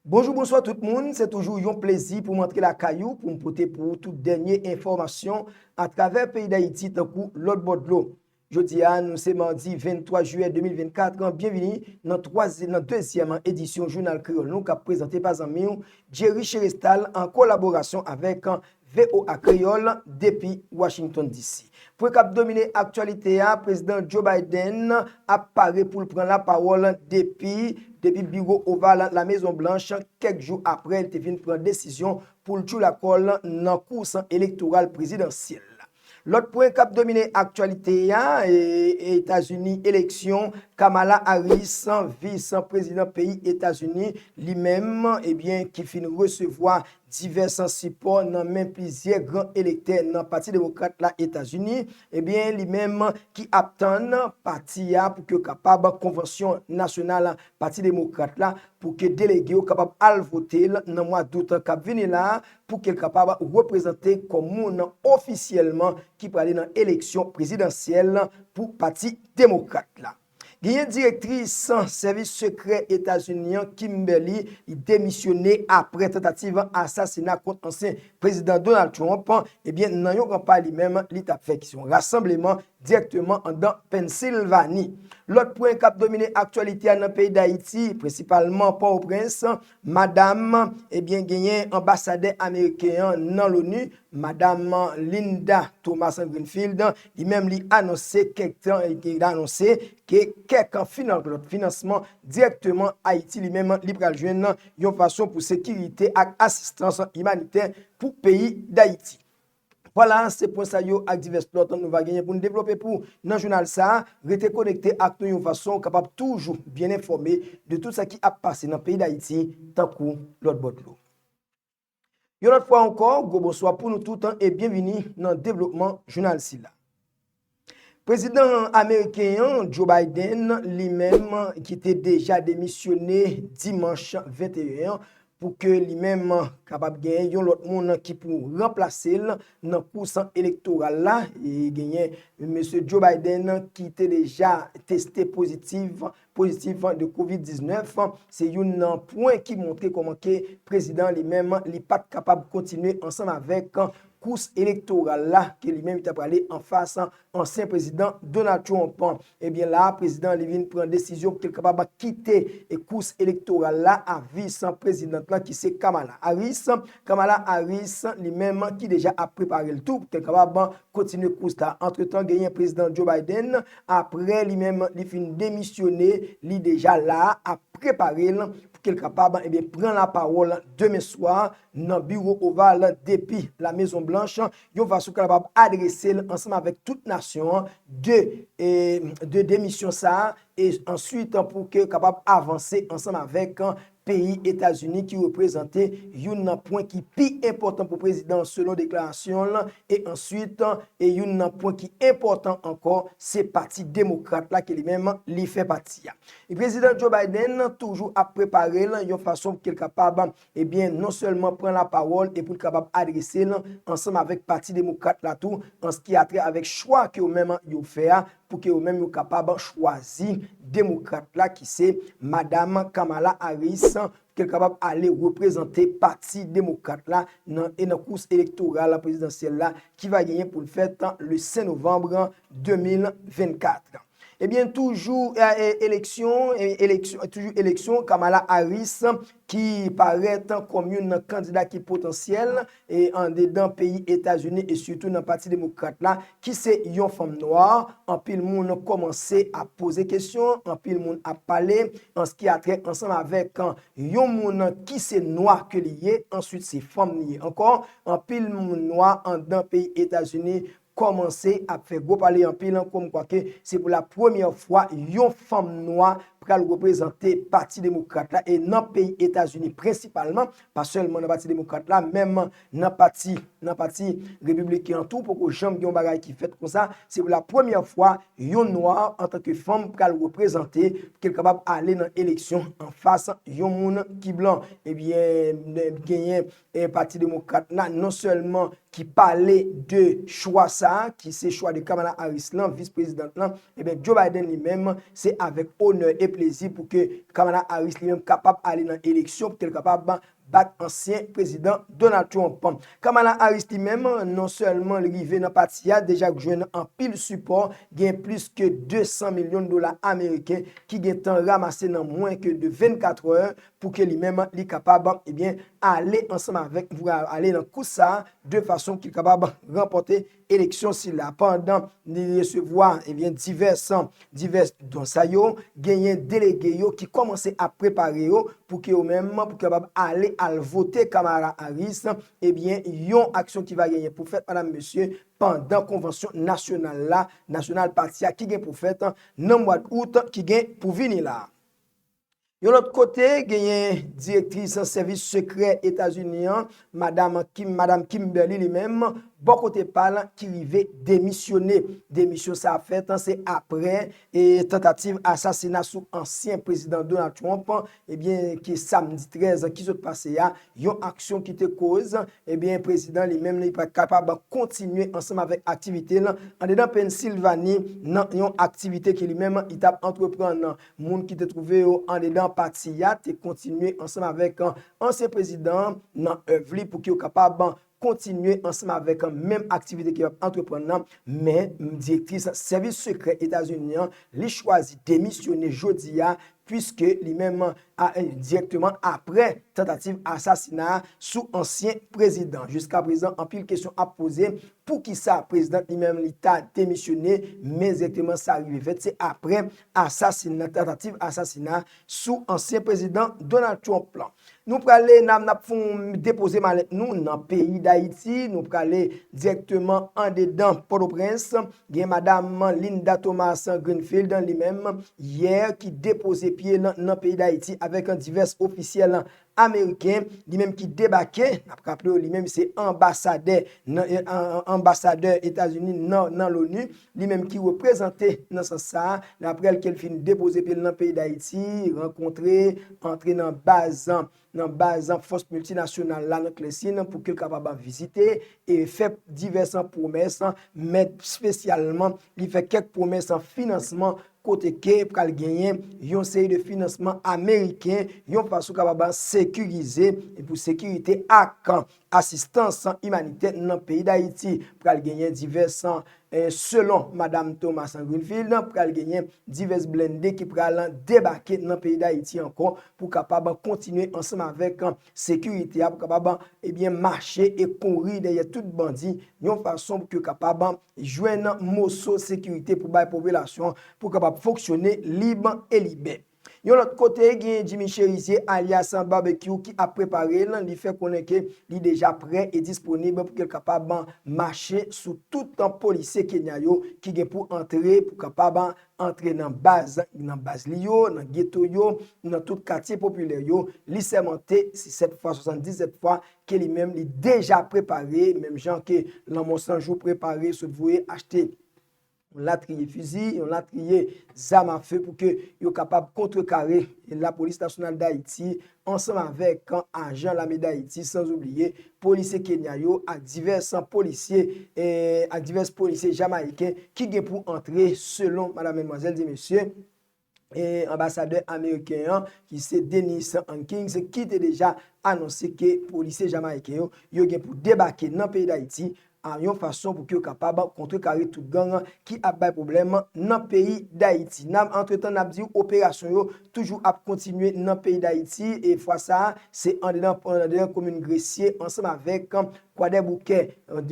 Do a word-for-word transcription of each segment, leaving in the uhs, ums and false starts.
Bonjou, bonswa tout moun. Se toujou yon plezi pou m antre lakay ou, pou m pote pou ou tout dènye enfòmasyon atravè peyi Dayiti tankou lòt bò dlo. Jodi a, nou se madi venntwa jiyè de mil vennkat. Byenvini nan twazyèm, nan dezyèm edisyon Jounal Kreyòl nou k ap prezante pa zanmi w Jerry Cherestal an kolaborasyon avèk V O A Kreyòl depi Washington D C. Pwen k ap domine aktyalite a, Prezidan Joe Biden ap pare pou l pran lapawòl depi, depi biwo oval La Mezon Blanch, kèk jou apre l te fin pran desizyon pou l tchoula kò l nan kous elektoral prezidansyèl la. Lòt pwen k ap domine aktyalite a, e, Etazini, eleksyon, Kamala Harris, vis prezidan peyi Etazini, li menm, ebyen, ki fin resevwa divès sipò nan men plizyè gran elektè nan Pati Demokrat la Etazini, ebyen, li menm ki ap tann pati a pou ke kapab konvansyon nasyonal Pati Demokrat la, pou ke delege yo kapab al vote l nan mwa dout k ap vini la, pou ke l kapab reprezante kòm moun ofisyèlman ki prale nan eleksyon prezidansyèl pou Pati Demokrat la. Genyen direktris sèvis sekrè Etazini an, Kimberly, li demisyone apre tantativ asasina kont ansyen prezidan Donald Trump. Ebyen, nan yon kanpay li menm, li t ap fè ki se yon rasanbleman dirèkteman anndan Pennsilvani. Lòt pwen k ap domine aktyalite a nan peyi Dayiti, prensipalman Pòtoprens, madam, ebyen, genyen anbasadè ameriken an nan Loni, madam Linda Thomas Greenfield, li menm li anonse kèk tan, li anonse ke kèk finan-, lòt finansman dirèkteman Ayiti li menm li pral jwenn yon fason pou sekirite ak asistans imanitè pou peyi Dayiti. Vwala, se pwen sa yo ak divès lòt nou va genyen pou n devlope pou w nan jounal sa a. Rete konekte ak nou yon fason w kapab toujou byen enfòme de tout sa ki ap pase nan peyi Dayiti, tankou lòt bò dlo. Yon lòt fwa ankò, gwo bonswa pou nou tout e byenvini nan devlopman jounal sila. Prezidan ameriken an, Joe Biden, li menm, ki te deja demisyone dimanch venteyen an, pou ke li menm kapab gen yon lòt moun ki pou ranplase l nan kous elektoral la. E genyen mesye Joe Biden ki te deja teste pozitif, pozitif de kovid diznèf. Se youn nan pwen ki montre kòman ke prezidan li menm, li pa t kapab kontinye ansanm avèk kous elektoral la ke li menm li ta prale anfas ansyen prezidan Donald Trump. Ebyen la, prezidan li vin pran desizyon pou ke l kapab kite e kous elektoral la a vis prezidant lan ki se Kamala Harris. Kamala Harris li menm ki deja ap prepare l tou pou ke l kapab kontinye kous la. Antretan, genyen prezidan Joe Biden, apre li menm li fin demisyone, li deja la ap prepare l pou ke l kapab, ebyen, pran lapawòl demen swa nan biwo oval depi La Mezon Blanch, yon fason kapab adrese l ansanm avèk tout nasyon an de, e, de demisyon sa a, e answit pou ke kapab avanse ansanm avèk peyi Etazini ki reprezante youn nan pwen ki pi enpòtan pou prezidan selon deklarasyon l, e answit, e youn nan pwen ki enpòtan ankò, se Pati Demokrat la ke li menm li fè pati a. E prezidan Joe Biden toujou ap prepare l yon fason pou ke l kapab, ebyen, non sèlman pran lapawòl e pou l kapab adrese l ansanm avèk Pati Demokrat la tou, an se ki a trè avèk chwa ke yo menm yo fè a, pou ke yo menm yo kapab chwazi Demokrat la ki se madam Kamala Harris, ke l kapab ale reprezante Pati Demokrat la nan, e nan kous elektoral prezidansyèl la ki va genyen pou l fèt le senk novanm de mil vennkat. Ebyen, toujou, e, e, eleksyon, e, eleksyon, toujou eleksyon, Kamala Harris ki parèt kòm youn nan kandida ki potansyèl, e, andedan peyi Etazini e sitou nan Pati Demokrat la, ki se yon fanm nwa. Anpil moun kòmanse ap poze kesyon, anpil moun ap pale an se ki a trè ansanm avèk yon moun ki se nwa ke li ye, answit se fanm li ye ankò. Anpil moun nwa anndan peyi Etazini kòmanse ap fè gwo pale anpil, kòmkwa ke se pou la premyè fwa yon fanm nwa pral reprezante Pati Demokrat la, e nan peyi Etazini prensipalman, pa sèlman nan Pati Demokrat la, menm nan pati, nan Pati Repibliken an tou, poko janm gen yon bagay ki fèt konsa. Se pou la premyè fwa yon nwa antanke fanm pral reprezante, pou ke l kapab ale nan eleksyon anfas yon moun ki blan. Ebyen, genyen, e, Pati Demokrat la, non sèlman ki pale de chwa sa a, ki se chwa de Kamala Harris lan, vis prezidant lan, ebyen, Joe Biden li menm, se avèk onè e plezi pou ke Kamala Harris li menm kapab ale nan eleksyon, pou ke l kapab bat ansyen prezidan Donald Trump. Kamala Harris li menm, non sèlman li rive nan pati a, deja jwenn anpil sipò, gen plis ke de san milyon dola ameriken ki gentan ranmase nan mwen ke de vennkat è pou ke li menm li kapab, ebyen, ale ansanm avèk, pou ale nan kous sa a, de fason ki kapab ranpòte eleksyon sila. Pandan li resevwa, ebyen, divès, divès don sa yo, genyen delege yo ki kòmanse ap prepare yo pou ke yo menm, pou kapab ale al vote Kamala Harris, ebyen, yon aksyon ki va genyen pou fèt, madam, mesye, pandan konvansyon nasyonal la, nasyonal pati a ki gen pou fèt nan mwa d out ki gen pou vini la. Yon lòt kote, genyen direktris sèvis sekrè Etazini an, madam Kim, madam Kimberly li menm, bò kote pa l, ki rive demisyone. Demisyon sa a fèt, se aprè, e, tantativ asasina sou ansyen prezidan Donald Trump, ebyen, ki samdi trèz ki sot pase a, yon aksyon ki te koz, ebyen, prezidan li menm, li pa t kapab kontinye ansanm avèk aktivite l andedan Pennsilvani, nan yon aktivite ke li menm, li t ap antreprann. Moun ki te twouve yo andedan pati a te kontinye ansanm avèk, an, ansyen prezidan nan èv li pou ke yo kapab kontinye ansanm avèk, an, menm aktivite ke y ap antreprann nan, men direktris sèvis sekrè Etazini an, li chwazi demisyone jodi a, piske li menm, a, e, dirèkteman aprè tantativ asasina sou ansyen prezidan. Jiska prezan, anpil kesyon ap poze, poukisa prezidan li menm li ta demisyone, men egzakteman sa rive fèt, se aprè asasina, tantativ asasina sou ansyen prezidan Donald Trump lan. Nou prale, n ap, n ap fè yon depoze malèt nou nan peyi Dayiti, nou prale dirèkteman andedan Pòtoprens, gen madam Linda Thomas Greenfield, li menm, yè, ki depoze pye l nan, nan peyi Dayiti avèk divès ofisyèl ameriken, li menm ki debake, n ap raple w, li menm se anbasadè, nan, an, an, anbasadè Etazini nan, nan l'ONU, li menm ki reprezante nan sans sa a, daprè l ke l fin depoze pye l nan peyi Dayiti, rankontre, antre nan baz, nan baz fòs miltinasyonal la nan Klèsin pou ke l kapab vizite e fè divès pwomès, men espesyalman, li fè kèk pwomès finansman kote ke pral genyen yon seri de finansman ameriken, yon fason kapab sekirize e pou sekirite ak asistans imanitè nan peyi Dayiti. Pral genyen divès, eh, selon madam Thomas Greenfield, pral genyen divès blende ki pral debake nan peyi Dayiti ankò pou kapab kontinye ansanm avèk sekirite a, pou kapab, ebyen, mache e kouri dèyè tout bandi, yon fason pou ke kapab jwenn moso sekirite pou bay popilasyon, pou kapab fonksyone lib e libè. Yon lòt kote, gen Jimmy Chérizier, alyas Barbecue, ki ap prepare l. Li fè konnen ke li deja prè e disponib pou ke l kapab mache sou tout polisye Kenya yo ki gen pou antre, pou kapab antre nan baz, nan baz li yo, nan geto yo, nan tout katye popilè yo. Li sèmante, se sèt fwa, swasanndizèt fwa, ke li menm li deja prepare, menm jan ke Lanmò San Jou prepare, sot voye achte yon latriye fizi, yon latriye zam afe pou ke yo kapab kontrekare Lapolis Nasyonal Dayiti ansanm avèk ajan Lame Dayiti, sanzoubliye polisye Kenya yo ak divès polisye, eh, ak divès polisye jamayiken ki gen pou antre, selon madam, medmwazèl e mesye, eh, anbasadè ameriken an, ki se Dennis Hankins, ki te deja anonse ke polisye jamayiken yo, yo gen pou debake nan peyi Dayiti, a yon fason pou ke yo kapab kontrekare tout gang ki ap bay pwoblèm nan peyi Dayiti. N ap, antretan, n ap di w, operasyon yo toujou ap kontinye nan peyi Dayiti, e fwa sa a, se andedan, andedan komin Gresye, ansanm avèk Kwadèboukè,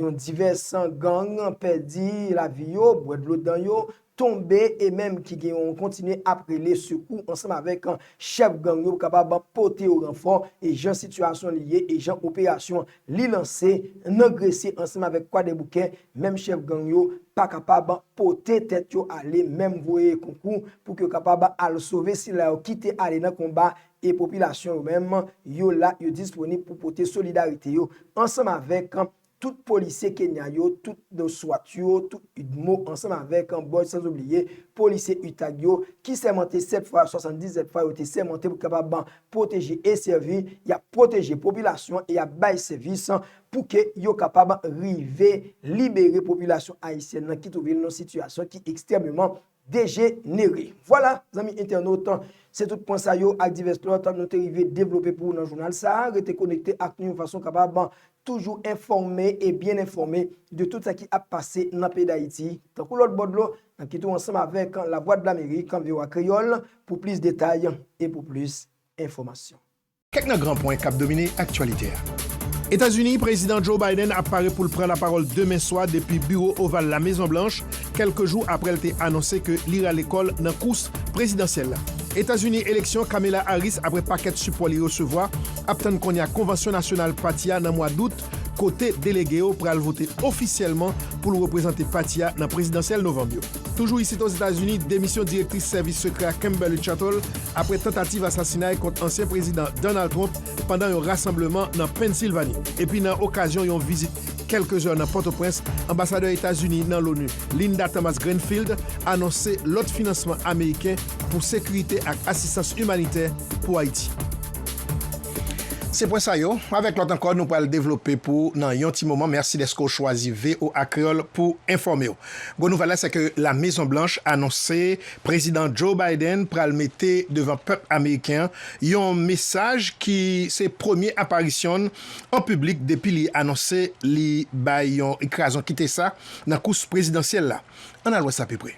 yon divès gang pèdi lavi yo, bwè dlo dan yo, tonbe e menm ki gen yon kontinye ap rele sekou ansanm avèk chèf gang yo pou kapab pote yo ranfò, e jan sitiyasyon li ye e jan operasyon li lanse nan Gresye ansanm avèk Kwadèboukè, menm chèf gang yo pa kapab pote tèt yo ale, menm voye konkou pou ke yo kapab al sove sila yo ki te ale nan konba, e popilasyon yo menm, yo la, yo disponib pou pote solidarite yo ansanm avèk tout polisye Kenya yo, tout SWAT yo, tout UDMO, ansanm avèk, an, Boys, sanzoubliye polisye UTAG yo, ki sèmante sèt fwa, swasanndizèt fwa, yo te sèmante pou kapab pwoteje e sèvi, y ap pwoteje popilasyon e y ap bay sèvis pou ke yo kapab rive libere popilasyon ayisyèn nan ki twouve l nan sitiyasyon ki ekstrèmeman dejenere. Vwala, zanmi entènot, se tout pwen sa yo ak divès lòt nou te rive devlope pou ou nan jounal sa a. Rete konekte ak nou yon fason kapab toujou enfòme e byen enfòme de tout sa ki ap pase nan peyi Dayiti. Tankou lòt bò dlo, n ap kite w ansanm avèk Lavwadlamerik, V O A Kreyòl, pou plis detay e pou plis enfòmasyon. Kèk nan gran pwen k ap domine aktyalite a. Etazini, Prezidan Joe Biden ap pare pou l pran lapawòl demen swa depi Biwo Oval Lamezon Blanch, kèlke jou apre l te anonse ke li rale kò l nan kous prezidansyèl la. Etazini, eleksyon Kamala Harris, apre pakèt sipò li resevwa, ap tann kounye a konvansyon nasyonal pati a nan mwa dout, kote delege yo pral vote ofisyèlman pou l reprezante pati a nan prezidansyèl novanm yo. Toujou isit Ozetazini, demisyon direktris sèvis sekrè a Kimberly Chattle apre tantativ asasinay kont ansyen prezidan Donald Trump pandan yon rasanbleman nan Pennsilvani. Epi nan okazyon yon vizit kèlke zè nan Pòtoprens, anbasadè Etazini nan L'ONU, Linda Thomas-Greenfield, anonse lòt finansman ameriken pou sekirite ak asistans imanitè pou Ayiti. Se pwen sa yo, avèk lòt ankò, nou pral devlope pou nan yon ti moman. Mèsi dèske w chwazi V O A Kreyòl pou enfòme w. Gwo nouvèl la, se ke La Mezon Blanch anonse Prezidan Joe Biden pral mete devan pèp ameriken an yon mesaj ki se premye aparisyon l an piblik depi li anonse li bay yon ekrazon kite sa nan kous prezidansyèl la. Ann al wè sa pi pre.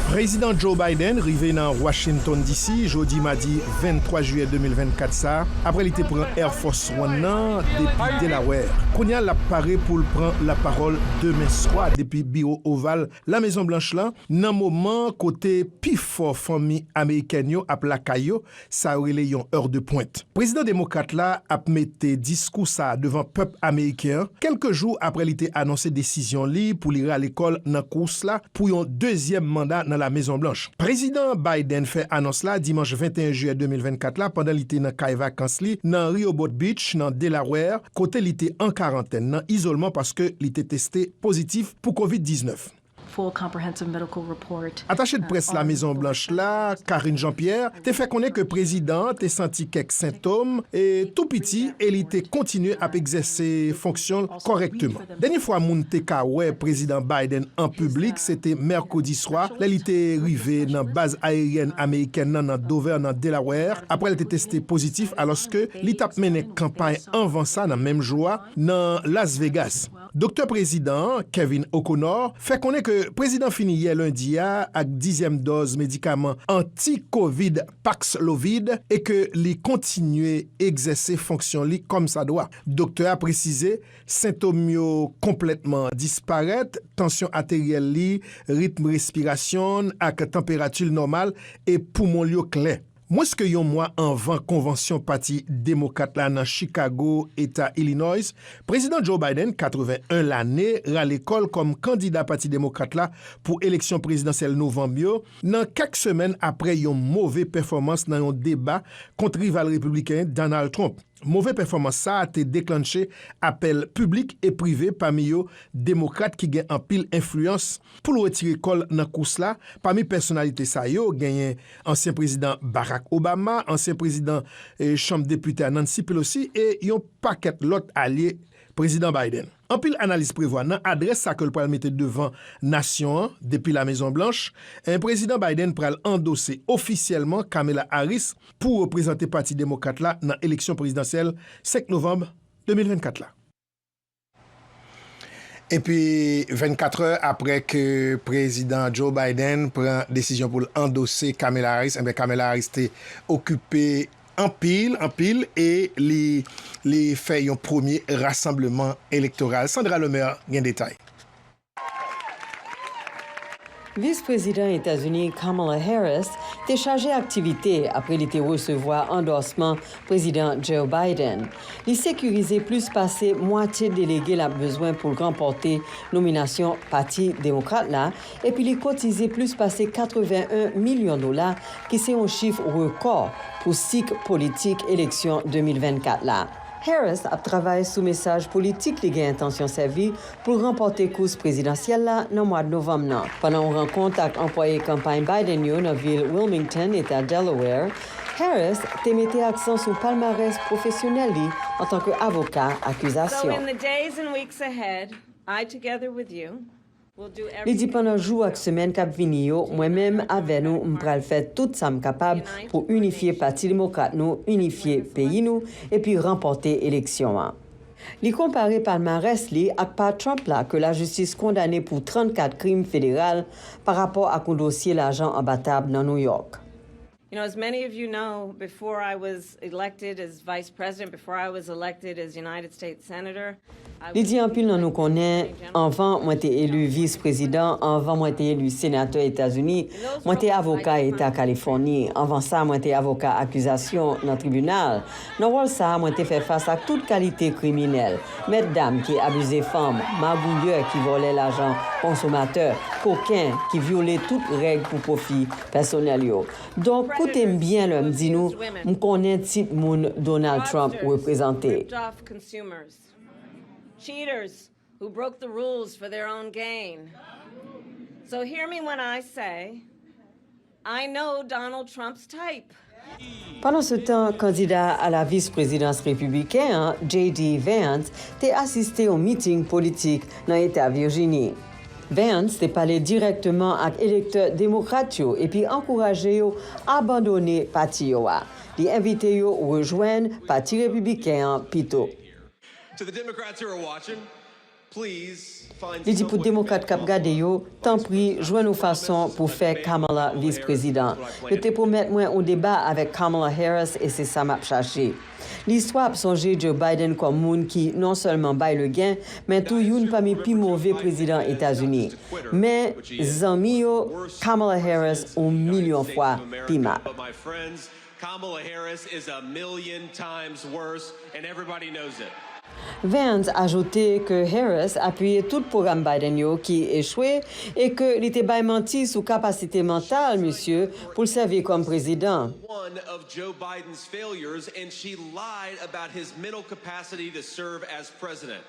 Prezidan Joe Biden rive nan Washington D C jodi madi venntwa jiyè de mil vennkat sa a, apre li te pran Air Force One nan depi Delaware. Kounye a, l ap pare pou l pran lapawòl demen swa depi Biwo Oval Lamezon Blanch la, nan moman kote pifò fanmi amerikèn yo ap lakay yo, sa yo rele yon heure de pointe. Prezidan demokrat la ap mete diskou sa a devan pèp ameriken an, kèlke jou apre li te anonse desizyon li pou li rale kò l nan kous la pou yon dezyèm manda nan La Mezon Blanch. Prezidan Biden fè anons la dimanch venteyen jiyè de mil vennkat la pandan li te nan kay vakans li nan Rehoboth Beach, nan Delaware, kote li te an karantèn, nan izolman, paske li te teste pozitif pou kovid diznèf. Full comprehensive medical report. Atache de près La Mezon Blanch la, Karine Jean-Pierre, te fè konnen ke prezidan an te santi kèk sentòm e tou piti, e li te kontinye ap egzèse fonksyon l kòrèkteman. Dènye fwa moun te ka wè Prezidan Biden an piblik, se te mèkredi swa, lè li te rive nan baz ayeryèn amerikèn nan, nan Dover, nan Delaware, apre l te teste pozitif, alòske li t ap mennen kanpay anvan sa nan menm jou a nan Las Vegas. Doktè prezidan an, Kevin O'Connor, fè konnen ke prezidan fini yè lendi a ak dizyèm dòz medikaman anti-kovid Paxlovid e ke li kontinye egzèse fonksyon li kòmsadwa. Doktè a presize, sentòm yo konplètman disparèt, tansyon ateryèl li, ritm respirasyon l ak tanperati l nòmal, e poumon l yo klè. Mwens ke yon mwa anvan konvansyon Pati Demokrat la nan Chicago, Eta Illinois, Prezidan Joe Biden, katreven en lane, rale kò l kòm kandida Pati Demokrat la pou eleksyon prezidansyèl novanm yo, nan kèk semèn apre yon move pèfòmans nan yon deba kont rival repibliken Donald Trump. Move pèfòmans sa a te deklanche apèl piblik e prive pami yo demokrat ki gen anpil enfliyans pou l retire kò l nan kous la. Pami pèsonalite sa yo, genyen ansyen prezidan Barack Obama, ansyen prezidan, eh, Chanm Depite a Nancy Pelosi e yon pakèt lòt alye Prezidan Biden. Anpil analis prevwa nan adrès sa ke l pral mete devan nasyon an depi La Mezon Blanch, en Prezidan Biden pral andose ofisyèlman Kamala Harris pou reprezante Pati Demokrat la nan eleksyon prezidansyèl senk novanm de mil vennkat la. Epi, vennkat è apre ke Prezidan Joe Biden pran desizyon pou l andose Kamala Harris, enben, Kamala Harris te okipe anpil, anpil, e li, li fè yon premye rasanbleman elektoral. Sandra Lemaire gen detay. Vis Prezidan Etazini Kamala Harris te chaje aktivite apre li te resevwa andòsman Prezidan Joe Biden. Li sekirize plis pase mwatye delege l ap bezwen pou l ranpòte nominasyon Pati Demokrat la, epi li kotize plis pase katreven en milyon dola, ki se yon chif rekò pou sik politik eleksyon de mil vennkat la. Harris ap travay sou mesaj politik li gen entansyon sèvi pou l ranpòte kous prezidansyèl la nan mwa novanm nan. Pandan yon rankont ak anplwaye kanpay Biden yo nan vil Wilmington, eta Delaware, Harris te mete aksan sou palmarès pwofesyonèl li antanke avoka akizasyon. So in the days and weeks ahead, I, together with you, Li di pandan jou ak semèn k ap vini yo, mwen menm avè nou, m pral fè tout sa m kapab pou inifye Pati Demokrat nou, inifye peyi nou, epi ranpòte eleksyon an. Li konpare palmarès li ak pa Trump la ke lajistis kondane pou trannkat krim federal pa rapò ak yon dosye lajan anba tab nan New York. You know, as many of you know, before I was elected as vice president, before I was elected as United States Senator, I Li was di anpil nan nou konnen, anvan mwen te eli vis prezidan, anvan mwen te eli senatè Etazini, mwen te avoka Eta Kalifòni. Anvan sa, mwen te avoka akizasyon nan tribinal. Nan wòl sa a, mwen te fè fas ak tout kalite kriminèl, mètdam ki abize fanm, magouyè ki vòlè lajan konsomatè, koken ki vyole tout règ pou pwofi pèsonèl yo. Donk, koute m byen lè m di nou, m konnen tip moun Donald Trump reprezante. Ripped off consumers, cheaters who broke the rules for their own gain. So hear me when I say, I know Donald Trump's type. Pandansetan, kandida a la vis prezidans repibliken an, J D Vance, te asiste yon miting politik nan Eta Virjini. Vance te pale dirèkteman ak elektè demokrat yo epi ankouraje yo abandone pati yo a. Li envite yo rejwenn Pati Repibliken an pito. To the Democrats who are watching, please find Li di pou demokrat k ap gade yo, tanpri, jwenn yon fason pou fè Kamala vis prezidan. Yo te pwomèt mwen yon deba avèk Kamala Harris e se sa m ap chache. Listwa ap sonje Joe Biden kòm moun ki non sèlman bay legen, men tou youn pami pi move prezidan Etazini. Men, zanmi yo, Kamala Harris yon milyon fwa pi mal. But my friends, Kamala Harris is a million times worse, and everybody knows it. Vance ajoute ke Harris apiye tout pwogram Biden yo ki echwe e ke li te bay manti sou kapasite mantal misye pou l sèvi kòm prezidan. One of Joe Biden's failures, and she lied about his mental capacity to serve as president.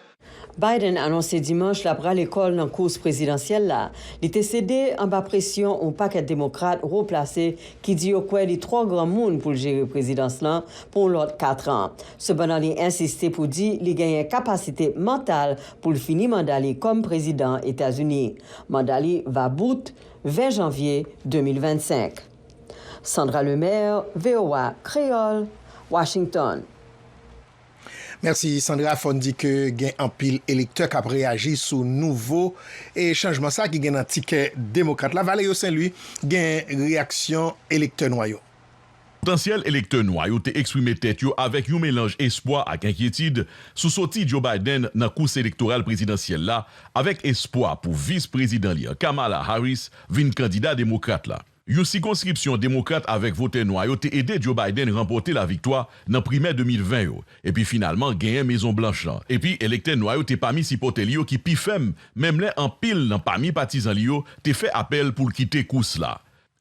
Biden anonse dimanch l ap rale kò l nan kous prezidansyèl la. Li te sede anba presyon yon pakèt demokrat wo plase ki di yo kwè li twò granmoun pou l jere prezidans lan pou yon lòt kat an. Sepandan, li ensiste pou di li genyen kapasite mantal pou l fini manda li kòm prezidan Etazini. Manda li va bout ven janvye de mil vennsenk. Sandra Lemaire, V O A Kreyòl, Washington. Mèsi Sandra. Fò n di ke gen anpil elektè k ap reyaji sou nouvo e chanjman sa ki gen nan tikè demokrat la. Valerio Saint Louis, gen reyaksyon elektè nwa yo. Potansyèl elektè nwa yo te eksprime tèt yo avèk yon melanj espwa ak enkyetid sou soti Joe Biden nan kous elektoral prezidansyèl la, avèk espwa pou vis prezidan li an, Kamala Harris, vin kandida demokrat la. Yon sikonskripsyon demokrat avèk votè nwa yo te ede Joe Biden ranpòte laviktwa nan primè de mil ven yo, epi finalman genyen Mezon Blanch lan. Epi elektè nwa yo te pami sipòtè li yo ki pi fèm, menm lè anpil nan pami patizan li yo te fè apèl pou l kite kous la.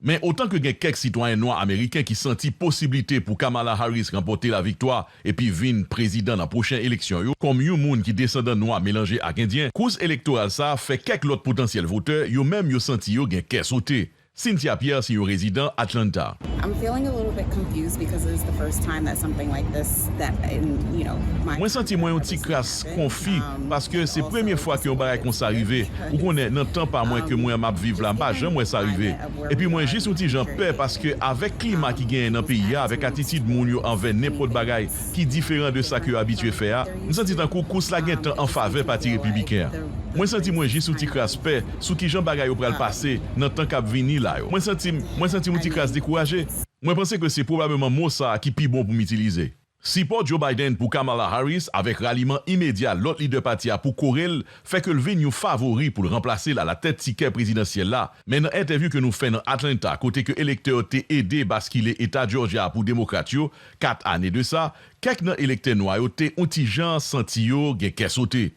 Men otan ke gen kèk sitwayen nwa ameriken ki santi posiblite pou Kamala Harris ranpòte laviktwa epi vin prezidan nan pwochen eleksyon yo, kòm yon moun ki desandan nwa melanje ak endyen, kous elektoral sa a fè kèk lòt potansyèl votè yo menm yo santi yo gen kè sote. Cynthia Pierre se yon rezidan Atlanta. I'm feeling a little bit confused because it's the first time that something like this that in, you know, my Mwen santi mwen yon ti kras konfi paske se premye fwa ke yon bagay konsa rive. Ou konnen, nan tan pa mwen ke mwen m ap viv la, m pa janm wè sa rive. Epi mwen jis yon ti jan pè paske avèk klima ki genyen nan peyi a, avèk atitid moun yo anvè nenpòt bagay ki diferan de sa ke yo abitye fè a, m santi tankou kous la gentan an favè Pati Repibliken an. Mwen santi mwen jis yon ti kras pè sou kijan bagay yo pral pase nan tan k ap vini la yo. Mwen santi m, mwen santi m yon ti kras dekouraje. Mwen panse ke se pwobableman mo sa a ki pi bon pou m itilize. Sipò Joe Biden pou Kamala Harris avèk raliman imedya lòt lidè pati a pou kore l fè ke l vin yon favori pou l ranplase l alatèt tikè prezidansyèl la. Men nan entèvyou ke nou fè nan Atlanta, kote ke elektè yo te ede baskile eta Georgia a pou demokrat yo, kat ane de sa, kèk nan elektè nwa yo te yon ti jan santi yo gen kè sote.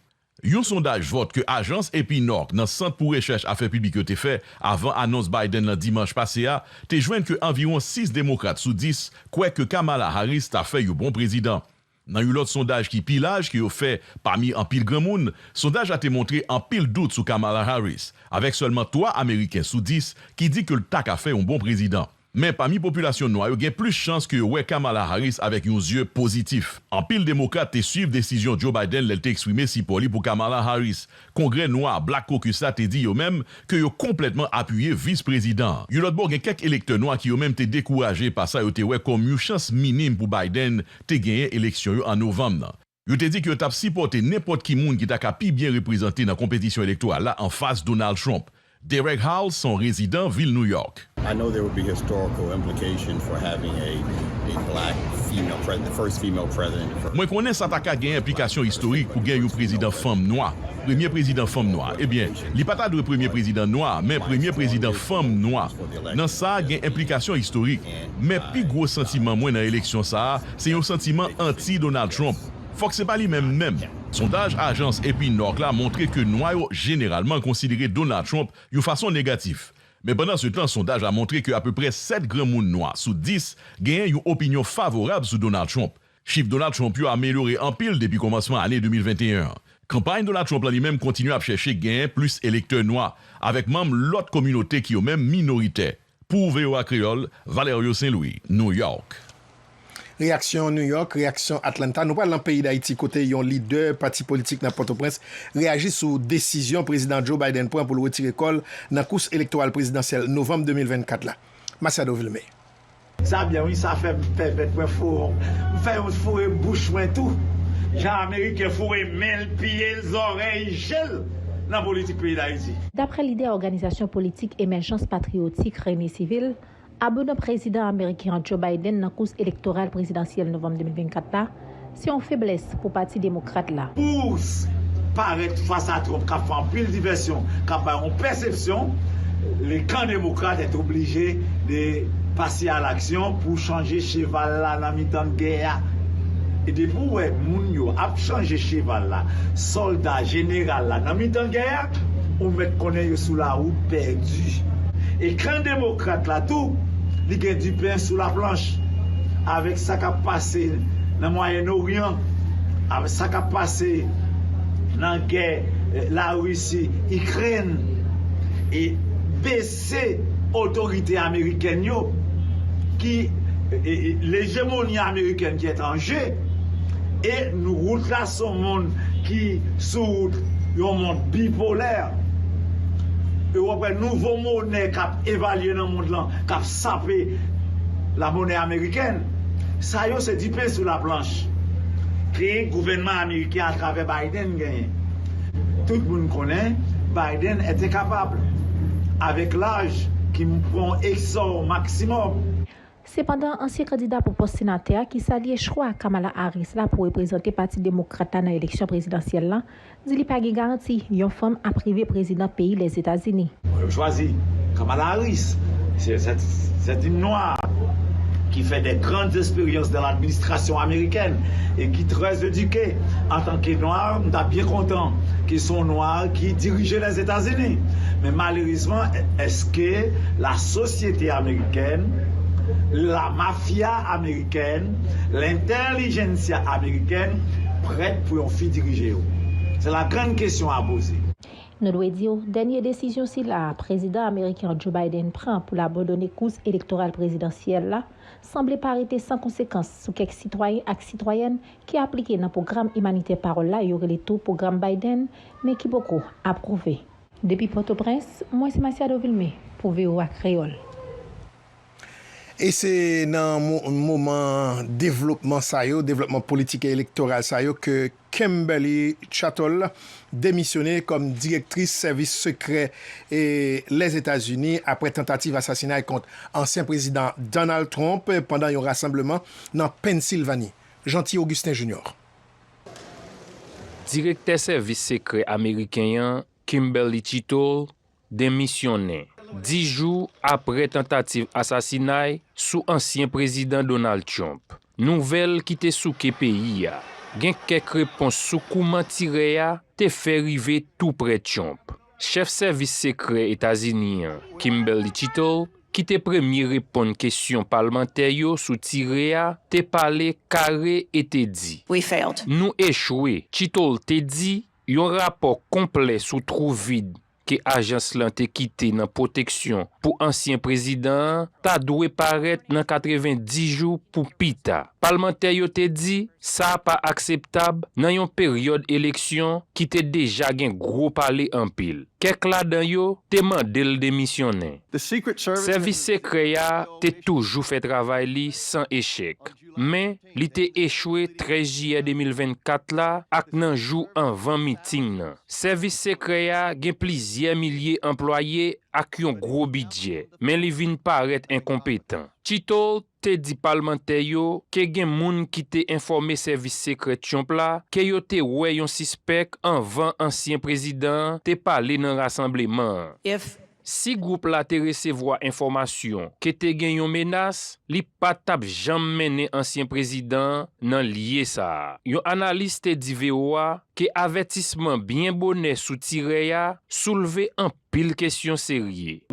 Yon sondaj vòt ke ajans Epinorc nan Sant pou Rechèch Afè Piblik yo te fè avan anons Biden nan dimanch pase a te jwenn ke anviwon sis demokrat sou dis kwè ke Kamala Harris ta fè yon bon prezidan. Nan yon lòt sondaj ki pi laj ke yo fè pami anpil granmoun, sondaj la te montre anpil dout sou Kamala Harris, avèk sèlman twa Ameriken sou dis ki di ke l ta ka fè yon bon prezidan. Men pami popilasyon nwa yo, gen plis chans ke yo wè Kamala Harris avèk yon zye pozitif. Anpil Demokrat te swiv desizyon Joe Biden lè l te eksprime sipò li pou Kamala Harris. Kongrè nwa, Black Caucus la, te di yo menm ke yo konplètman apiye vis prezidan an. Yon lòt bò, gen kèk elektè nwa ki yo menm te dekouraje pa sa yo te wè kòm yon chans minim pou Biden te genyen eleksyon yo an novanm nan. Yo te di ke yo t ap sipòte nenpòt ki moun ki ta ka pi byen reprezante nan konpetisyon elektoral la anfas Donald Trump. Derek Howells se yon rezidan vil New York. I know there would be historical implication for having a, a black female president, the first female president. Mwen konnen sa ta ka gen enplikasyon istorik pou gen yon prezidan fanm nwa, premye prezidan fanm nwa. Ebyen, li pa ta dwe premye prezidan nwa, men premye prezidan fanm nwa. Nan sa, gen enplikasyon istorik. Men pi gwo santiman mwen nan eleksyon sa a, se yon santiman anti-Donald Trump. Fòk se pa li menm menm. Sondaj ajans A P Norc la montre ke nwa yo jeneralman konsidere Donald Trump yon fason negatif. Men pandansetan, sondaj la montre ke apeprè sèt granmoun nwa sou dis genyen yon opinyon favorab sou Donald Trump. Chif Donald Trump yo amelyore anpil depi kòmansman ane de mil venteyen an. Kanpay Donald Trump la li menm kontinye ap chèche genyen plis elektè nwa, avèk manm lòt kominote ki yo menm minoritè. Pou V O A Kreyòl, Valerio Saint Louis, New York. Reyaksyon New York, reyaksyon Atlanta. Nou pral nan peyi Dayiti, kote yon lidè pati politik nan Pòtoprens reyaji sou desizyon Prezidan Joe Biden pran pou l retire kò l nan kous elektoral prezidansyèl novanm de mil vennkat la. Masiado Vilmé. Sa byen wi, sa fè m pèmèt mwen foure, m fè yon foure bouch mwen tou. Jan Ameriken foure men l, pye l, zòrèy, je l nan politik peyi Dayiti. Daprè lidè òganizasyon politik Emèjans Patriyotik Rene Sivil, abandon prezidan ameriken an Joe Biden nan kous elektoral prezidansyèl novanm de mil vennkat la, se yon feblès pou Pati Demokrat la. Pou s-, parèt fas a Trump k ap fè anpil divèsyon, k ap bay yon pèsepsyon, le kan demokrat est obligé de passer à l'action pou chanje cheval la nan mitan gè a. E depi w wè moun yo ap chanje cheval la, sòlda, jeneral la nan mitan gè a, ou mèt konnen yo sou lawout pèdi. E kan demokrat la tou, li gen du pain sous la planche avèk sa k ap pase nan Mwayen Oryan, avèk sa k ap pase nan gè, eh, Larisi, Ikrèn, e bese otorite amerikèn yo ki, e, e, lejemoni amerikèn ki est en jeu, e nou, wout la se yon mond ki sou wout yon mond bipolè. E w ap wè nouvo monè k ap evalye nan mond lan, k ap sape la monnaie américaine. Sa yo se du pain sous la planche ke gouvènman ameriken atravè Biden genyen. Tout moun konnen Biden est incapable, avec l'âge qui prend essor maximum. Sepandan, ansyen kandida pou pòs senatè a ki salye chwa Kamala Harris la pou reprezante Pati Demokrat la nan eleksyon prezidansyèl la, di li pa gen garanti yon fanm ap rive prezidan peyi Lèzetazini. Yo chwazi Kamala Harris. C'est, c'est, c'est une noire qui fait des grandes expériences dans l'administration américaine et qui très éduquée. En tant que noire, m ta byen kontan ke se yon nwa ki dirije Lèzetazini. Men malerezman, èske la sosyete amerikèn, la mafya amerikèn, lentèlijensya amerikèn prèt pou yon fi dirije yo? C'est la grande question à poser. Nou dwe di w, dènye desizyon sila a prezidan ameriken an Joe Biden pran pou l abandone kous elektoral prezidansyèl la sanble pa rete san konsekans sou kèk sitwayen ak sitwayèn ki aplike nan pwogram imanitè Pawòl la yo rele tou pwogram Biden, men ki poko apwouve. Depi Pòtoprens, mwen se Masiado Vilmé pou V O A Kreyòl. E se nan mo-, moman devlopman sa yo, devlopman politik e elektoral sa yo ke Kimberly Chattoll demisyone kòm direktris sèvis sekrè, e, Lèzetazini apre tantativ asasinay kont ansyen prezidan Donald Trump pandan yon rasanbleman nan Pennsilvani. Jeanty Augustin Junior. Direktè sèvis sekrè ameriken an, Kimberly Chattoll, demisyonnen, dis jou apre tantativ asasinay sou ansyen prezidan Donald Trump. Nouvèl ki te souke peyi a. Gen kèk repons sou kouman tirè a te fè rive tou prè Trump. Chèf sèvis sekrè Etazini an, Kimberly Chattoll, ki te premye reponn kesyon palmantè yo sou tirè a, te pale kare e te di, We failed. Nou echwe, Chattoll te di, yon rapò konplè sou twou vid ke ajans lan te kite nan pwoteksyon pou ansyen prezidan an ta dwe parèt nan katrevenndis jou pou pita. Palmantè yo te di sa pa akseptab nan yon peryòd eleksyon ki te deja gen gwo pale anpil. Kèk ladan yo te mande l demisyonnen. Sèvis sekrè a te toujou fè travay li san echèk, men li te echwe trèz jiyè de mil vennkat la ak nan jou anvan miting nan. Sèvis sekrè a gen plizyè milye anplwaye ak yon gwo bidjè, men li vin parèt enkonpetan. Chitol te di palmantè yo ke gen moun ki te enfòme sèvis sekrè Trump la ke yo te wè yon sispèk anvan ansyen prezidan an te pale nan rasanbleman an. Si gwoup la te resevwa enfòmasyon ke te gen yon menas, li pa t ap janm mennen ansyen prezidan an nan lye sa a. Yon analis te di V O A ke avètisman byen bonè sou tirè a soulve anpil kesyon serye.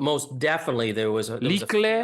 Li klè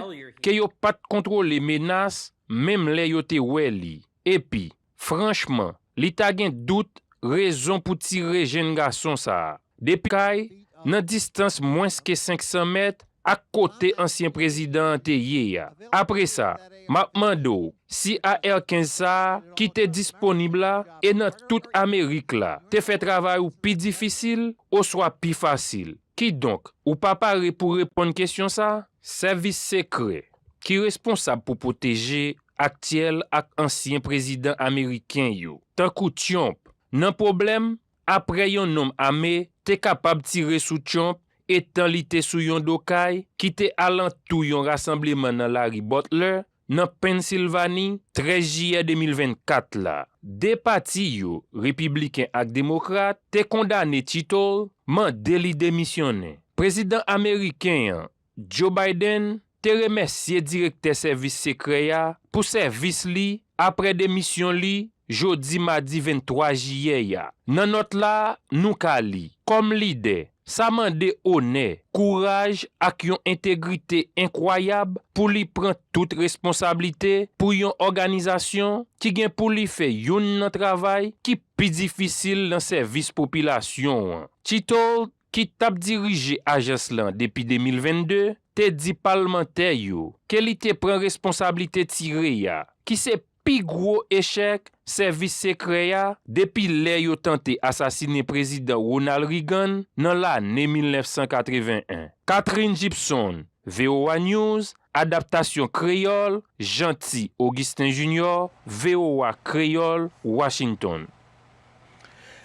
ke yo pa t kontwole menas menm lè yo te wè li. Epi, franchman, li ta gen dout rezon pou tire jenn gason sa a. Depi kay, nan distans mwens ke senk san mèt ak kote ansyen prezidan an te ye a. Apre sa, m ap mande w si A R kenz sa a ki te disponib la e nan tout Amerik la te fè travay ou pi difisil oswa pi fasil. Kidonk, ou pa pare pou reponn kesyon sa a? Sèvis sekrè, ki responsab pou pwoteje aktyèl ak ansyen prezidan ameriken yo, tankou Trump, nan pwoblèm apre yon nonm ame te kapab tire sou Trump etan li te sou yon do kay ki te alantou yon rasanbleman nan lari Butler, nan Pennsilvani, trèz jiyè de mil vennkat la. De pati yo, Repibliken ak Demokrat, te kondane Chitol, mande li demisyonnen. Prezidan ameriken an, Joe Biden, te remèsye direktè sèvis sekrè a pou sèvis li apre demisyon li jodi madi venntwa jiyè a. Nan nòt la, nou ka li, kòm lidè, sa mande onè, kouraj ak yon entegrite enkwayab pou li pran tout responsablite pou yon òganizasyon ki gen pou li fè youn nan travay ki pi difisil nan sèvis popilasyon an. Chitol, ki t ap dirije ajans lan depi de mil vennde, te di palmantè yo ke li te pran responsablite tire a, ki se pi gwo echèk sèvis sekrè a depi lè yo tante asasinen Prezidan Ronald Reagan nan lane mil nèf san katreven en. Catherine Gibson, V O A News, adaptasyon kreyòl, Jeanty Augustin Junior, V O A Kreyòl, Washington.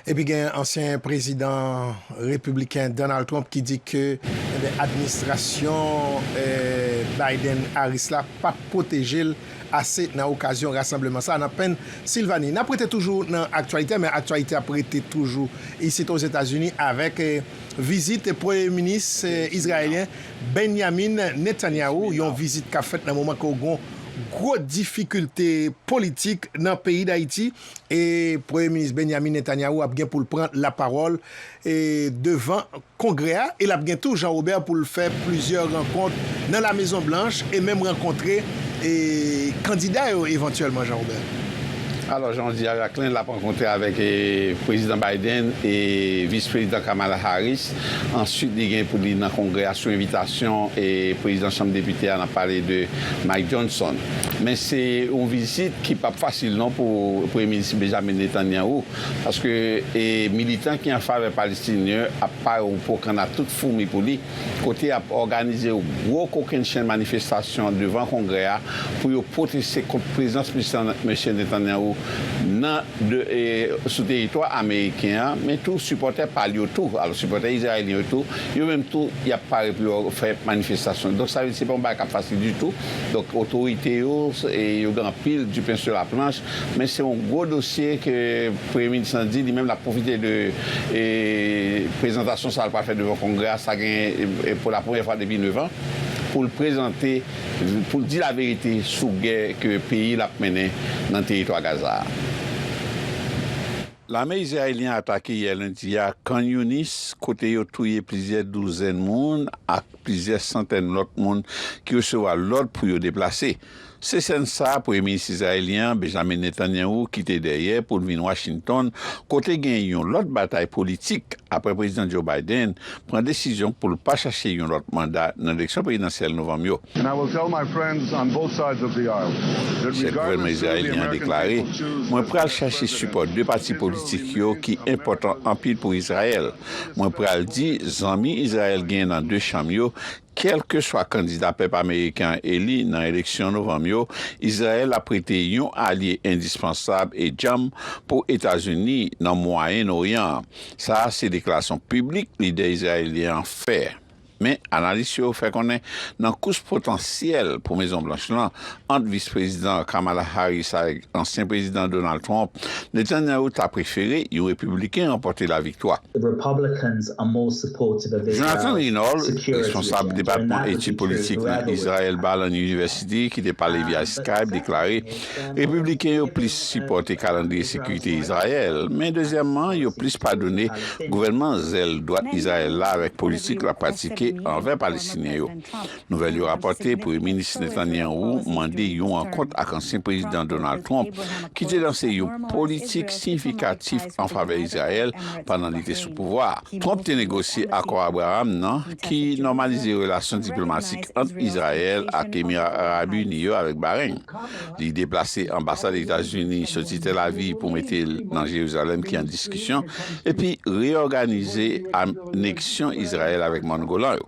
Epi gen ansyen prezidan repibliken Donald Trump ki di ke, enben, administrasyon, eh, Biden-Harris la pa t pwoteje l ase nan okazyon rasanbleman sa a nan Pennsilvani. N ap rete toujou nan aktyalite, men aktyalite ap rete toujou isit Ozetazini avèk, eh, vizit premye minis, eh, izrayelyen Benjamin Netanyahu, yon vizit k ap fèt nan moman ke w gen gwo difikilte politik nan peyi Dayiti. E Premye Minis Benjamin Netanyahu ap gen pou l pran lapawòl, e, devan Kongrè a, e l ap gen tou, Jean Robert, pou l fè plizyè rankont nan La Mezon Blanch e menm rankontre, e, kandida yo evantyèlman, Jean Robert. Alò, jan w di a, Jacquelin, l ap rankontre avèk, e, Prezidan Biden e Vis Prezidan Kamala Harris. Answit, li gen pou li nan Kongrè a sou envitasyon, e, Prezidan Chanm Depite a, n ap pale de Mike Johnson. Men se yon vizit ki p ap fasil non pou Premye Minis Benjamin Netanyahu, paske, e, militan ki an favè Palestinyen ap pare pou kanna tout foumi pou li, kote y ap òganize yon gwo kokennchenn manifestasyon devan Kongrè a pou yo pwoteste kont prezans mesye, mesye Netanyahu nan de, e, sou teritwa ameriken an, men tou sipòtè pa l yo tou. Alò, sipòtè izrayelyen yo tou, yo menm tou, y ap pare pou yo fè manifestasyon. Donk, sa vle di se pa yon bagay k ap fasil ditou. Donk, otorite yo, e, yo gen anpil du pain sur la planche, men se yon gwo dosye ke Premye Minis lan di, li menm l ap pwofite de, e, prezantasyon sa l pral fè devan Kongrè a, sa gen, e, pou la premyè fwa depi nèf an, pou l prezante, pou l di laverite sou gè ke peyi l ap mennen nan teritwa Gaza a. Lame izrayelyen atake yè lendi a Khan Younis, kote yo touye plizyè douzèn moun ak plizyè santèn lòt moun ki resevwa lòd pou yo deplase. Se sèn sa a Premye Minis izrayelyen an, Benjamin Netanyahu, kite dèyè pou l vin Washington, kote gen yon lòt batay politik apre Prezidan Joe Biden pran desizyon pou l pa chache yon lòt manda nan eleksyon prezidansyèl novanm yo. And I will tell my friends on both sides of the aisle that Chèf gouvènman regardless who the izrayelyen an American deklare, people choose mwen as pral their chache president, sipò de pati Israel politik yo remains ki America's enpòtan anpil pou Izrayèl. Mwen pral di, zanmi Izrayèl genyen nan de chanm yo, kèlkeswa kandida pèp ameriken an eli nan eleksyon novanm yo, Izrayèl ap rete yon alye endispansab e djanm pou Etazini nan Mwayen Oryan an. Sa a se deklarasyon piblik lidè izrayelyen an fè. Men, analis yo fè konnen nan kous potansyèl pou Mezon Blanch lan ant Vis Prezidan Kamala Harris avèk ansyen Prezidan Donald Trump, Netanyahu ta prefere yon repibliken ranpòte laviktwa. The Republicans are more supportive of Israel. Jonathan Reynolds, security responsab agenda, depatman etid politik nan Israel Ballard University, ki te pale via Skype, deklare, Repibliken yo plis sipòte kalandriye sekirite Izrayèl, men dezyèmman, yo plis padone gouvènman zèl dwat Izrayèl la avèk politik l ap pratike anvè Palestinyen yo. Nouvèl yo rapòte Premye Minis Netanyahu mande yon rankont ak ansyen Prezidan Donald Trump, ki te lanse yon politik siyifikatif an favè Izrayèl pandan li te sou pouvwa a. Trump te negosye Akò Abraham nan, ki nòmalize relasyon diplomatik ant Izrayèl ak Emira Arab Ini yo avèk Bahreyn. Li deplase anbasad Etazini soti Tel Aviv pou mete l nan Jerizalèm ki an diskisyon, epi reyòganize aneksyon Izrayèl avèk Mòn Golan yo.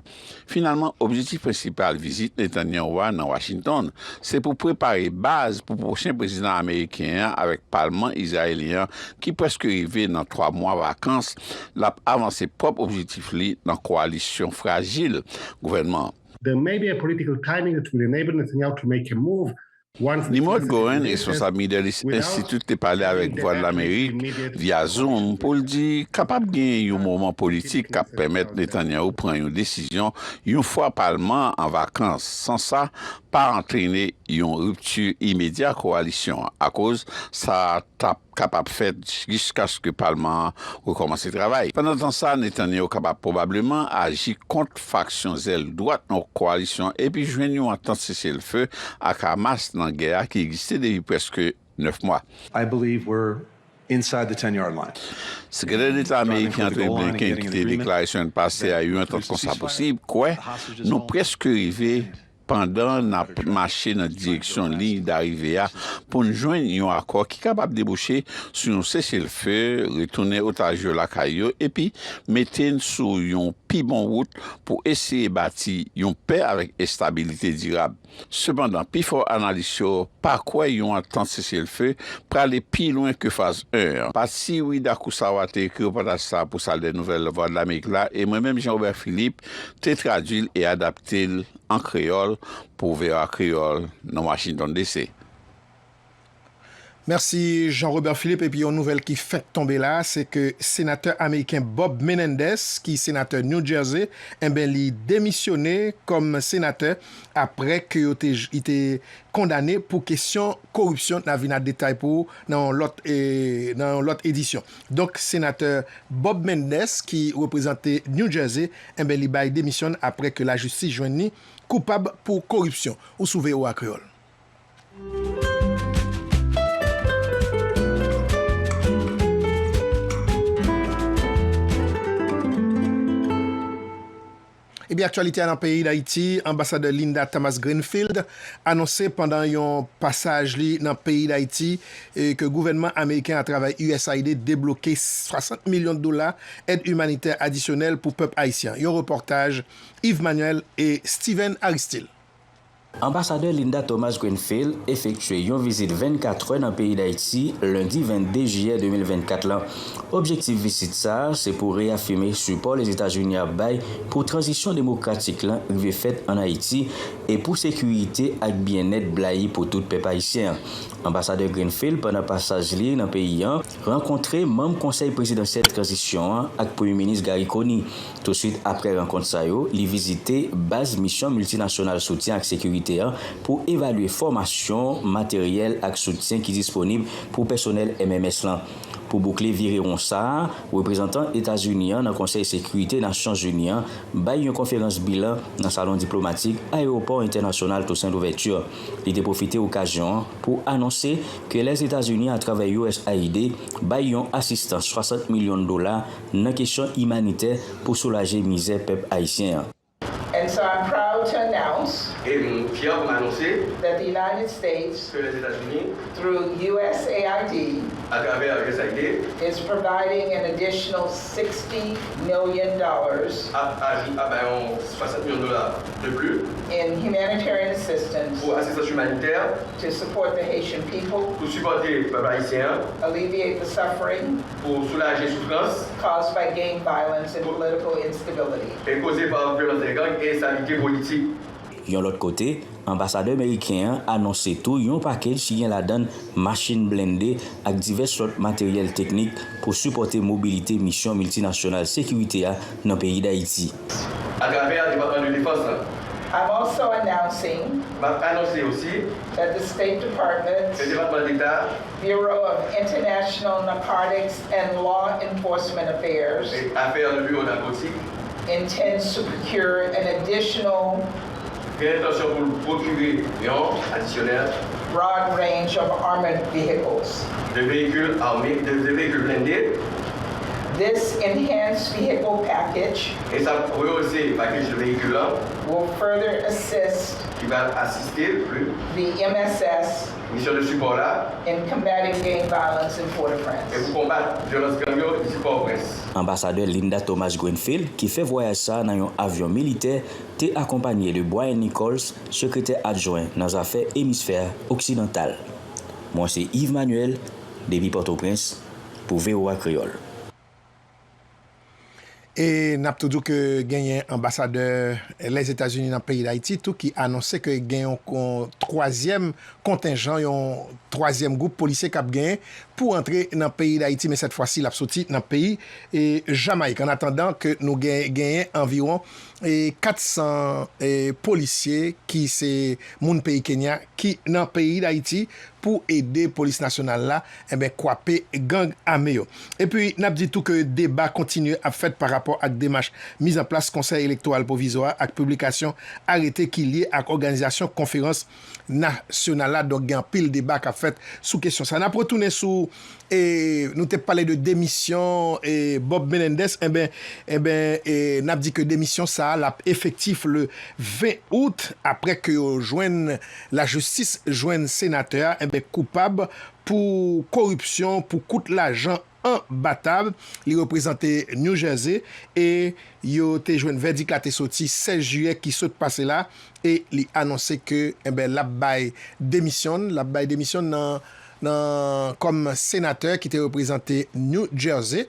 Finalman, objektif prensipal vizit Netanyahu a nan Washington, se pou prepare baz pou pwochen prezidan ameriken an avèk palman izrayelyen an ki prèske rive nan twa mwa vakans, l ap avanse pwòp objektif li nan kowalisyon frajil gouvènman an. There may be a political timing that will enable Netanyahu to make a move once the Nimrod Goren, responsab Middle East Institute, te pale avèk Vwadlamerik via Zoom pou l di kapab gen yon moman politik k ap pèmèt Netanyahu pran yon desizyon yon fwa palman an an vakans, san sa pa antrene yon ripti imedya kowalisyon an, akoz sa t ap kapab fèt jiskaske palman an rekòmanse travay. Pandan tan sa, Netanyahu kapab pwobableman aji kont faksyon zèl dwat nan kowalisyon an epi jwenn yon antant seselfe ak Hamas nan gè a ki egziste depi prèske nèf mwa. I believe we're inside the ten-yard line. Sekretè Deta ameriken Antony Blinken, ki te deklare semèn pase a yon antant konsa posib, kwè nou prèske rive pandan n ap mache nan direksyon liy darive a pou n jwenn yon akò ki kapab debouche sou yon seselfe, retounen otaj yo lakay yo, epi mete n sou yon pi bon wout pou eseye bati yon pè avèk estabilite dirab. Sepandan, pifò analis yo pa kwè yon antant seselfe prale pi lwen ke faz en an. Patsy Widakuswara te ekri repòtaj sa a pou Sal dè Nouvèl Vwadlamerik la, e mwen menm, Jean Robert Philippe, te tradui l e adapte l an kreyòl pou V O A Kreyòl nan Washington D C. Mèsi Jean Robert Philippe. Epi yon nouvèl ki fèk tonbe la, se ke senatè ameriken Bob Menendez, ki senatè New Jersey, enben, li demisyone kòm senatè apre ke yo te, li te kondane pou kesyon koripsyon. N a vin ak detay pou ou nan yon lòt, e, nan yon lòt edisyon. Donk, senatè Bob Menendez, ki reprezante New Jersey, enben, li bay demisyon apre ke lajistis jwenn li koupab pou koripsyon. Ou sou V O A Kreyòl. Epi aktyalite a nan peyi Dayiti, anbasadè Linda Thomas Greenfield anonse pandan yon pasaj li nan peyi Dayiti, e, ke gouvènman ameriken atravè U S A I D debloke swasant milyon dola èd imanitè adisyonèl pou pèp ayisyen. Yon repòtaj Yves Manuel e Steven Aristil. Anbasadè Linda Thomas Greenfield efektye yon vizit vennkatrè nan peyi Dayiti lendi vennde jiyè de mil vennkat la. Objektif vizit sa a se pou reyafime sipò Lezetazini ap bay pou tranzisyon demokratik la rive fèt ann Ayiti e pou sekirite ak byennèt blayi pou tout pèp ayisyen an. Anbasadè Greenfield, pandan pasaj li nan peyi an, rankontre manm Konsèy Prezidansyèl Tranzisyon an ak Premye Minis Garry Conille. Touswit apre rankont sa yo, li vizite baz Misyon Miltinasyonal Soutyen ak Sekirite an pou evalye fòmasyon, materyèl ak soutyen ki disponib pou pèsonèl M M S lan. Pou boukle virewon sa a, reprezantan Etazini an nan Konsèy Sekirite Nasyonzini an bay yon konferans bilan nan Salon Diplomatik Ayewopò Entènasyonal Toussaint Louverture. Li te pwofite okazyon an pou anonse ke Lèzetazini, atravè U S A I D, bay yon asistans swasant milyon dola nan kesyon imanitè pou soulaje mizè pèp ayisyen an. And so I'm proud to announce E m fyè pou m anonse that the United States, ke Lèzetazini, through U S A I D, atravè U S A I D, is providing an additional sixty million dollars ap aji- ap bay yon swasant milyon dola de plis in humanitarian assistance pou asistans imanitè to support the Haitian people, pou sipòte pèp ayisyen an, alleviate the suffering pou soulaje soufrans caused by gang violence and political instability. e koze pa vyolans de gang e enstabite politik. Yon lòt kote, anbasadè meriken an anonse tou yon pakèj ki gen ladan l machin blende ak divès lòt materyèl teknik pou sipòte mobilite misyon miltinasyonal sekirite a nan peyi Dayiti. Atravè Depatman de Defans lan, I'm also announcing m ap anonse osi that the State Department's ke Depatman Deta Bureau of International Narcotics and Law Enforcement Affairs e afè nan biwo nakotik intends to procure an additional gen entansyon pou l pwokire yon adisyonèl broad range of armored vehicles. de veyikil ame, de, de veyikil blende. This enhanced vehicle package E sa rehausse pakèj de veyikil lan will further assist ki va asiste plis the M S S misyon de sipò la in combating gang violence in e Port-au-Prince. Pou konbat vyolans gang yo isi Pòtoprens. Anbasadè Linda Thomas-Greenfield, ki fè vwayaj sa a nan yon avyon militè, te akonpanye de Brian Nichols, sekretè adjwen nan zafè emisfè oksidantal. Mwen se Yves Manuel, depi Pòtoprens, pou V O A Kreyòl. E n ap tou di w ke genyen anbasadè Lèzetazini nan peyi Dayiti tou ki anonse ke gen yon, yon twazyèm kontenjan, yon twazyèm gwoup polisye k ap genyen pou antre nan peyi Dayiti, men sèt fwa si l ap soti nan peyi e Jamayik. Annatandan ke nou gen, genyen anviwon e kat san e polisye ki se moun peyi Kenya ki nan peyi Dayiti pou ede polis nasyonal la enben kwape gang ame yo. Epi n ap di tou ke deba kontinye ap fèt pa rapò ak demach mizanplas Konsèy Elektoral Pwovizwa ak piblikasyon arete ki lye ak òganizasyon konferans nasyonal la. Donk gen anpil deba k ap fèt sou kesyon sa. N ap retounen sou e nou te pale de demisyon e Bob Menendez, enben enben e n ap di ke demisyon sa a l ap efektif le ven out apre ke yo jwenn lajistis jwenn senatè a enben koupab pou koripsyon, pou kout lajan anba tab. Li reprezante New Jersey e yo te jwenn vèdik la te soti sèz jiyè ki sot pase la e li anonse ke enben l ap bay demisyon l, l ap bay demisyon nan nan kòm senatè ki te reprezante New Jersey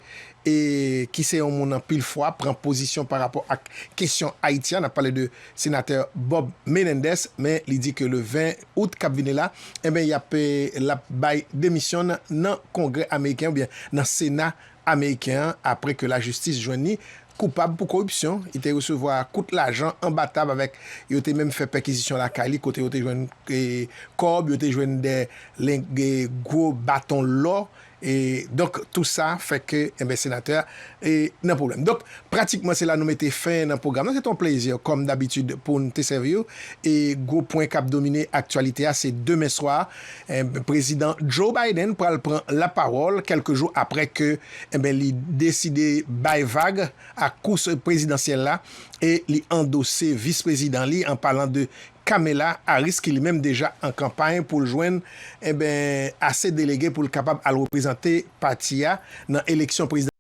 e ki se yon moun anpil fwa pran pozisyon pa rapò ak kesyon Ayiti a. N ap pale de senatè Bob Menendez, men li di ke le ven out k ap vini la, enben y ap l ap bay demisyon nan Kongrè ameriken oubyen nan Sena ameriken an apre ke lajistis jwenn li koupab pou koripsyon. Li te resevwa kout lajan anba tab avèk yo te menm fè pèkizisyon lakay li kote yo te jwenn e, kòb, yo te jwenn de len- e, gwo baton lò. E, donk, tou sa fè ke enben senatè a e, nan pwoblèm. Donk, pratikman se la nou mete fen nan pwogram nan. Se te yon plezi, kòm dabitid, pou n te sèvi w. E gwo pwen k ap domine aktyalite a se demen swa, enben, Prezidan Joe Biden pral pran lapawòl kèlke jou apre ke enben, li deside bay vag ak kous prezidansyèl la e li andose vis prezidan li, an palan de Kamala Harris, ki li menm deja an kanpay pou l jwenn enben, ase delege pou l kapab al reprezante pati a nan eleksyon prezidansyèl.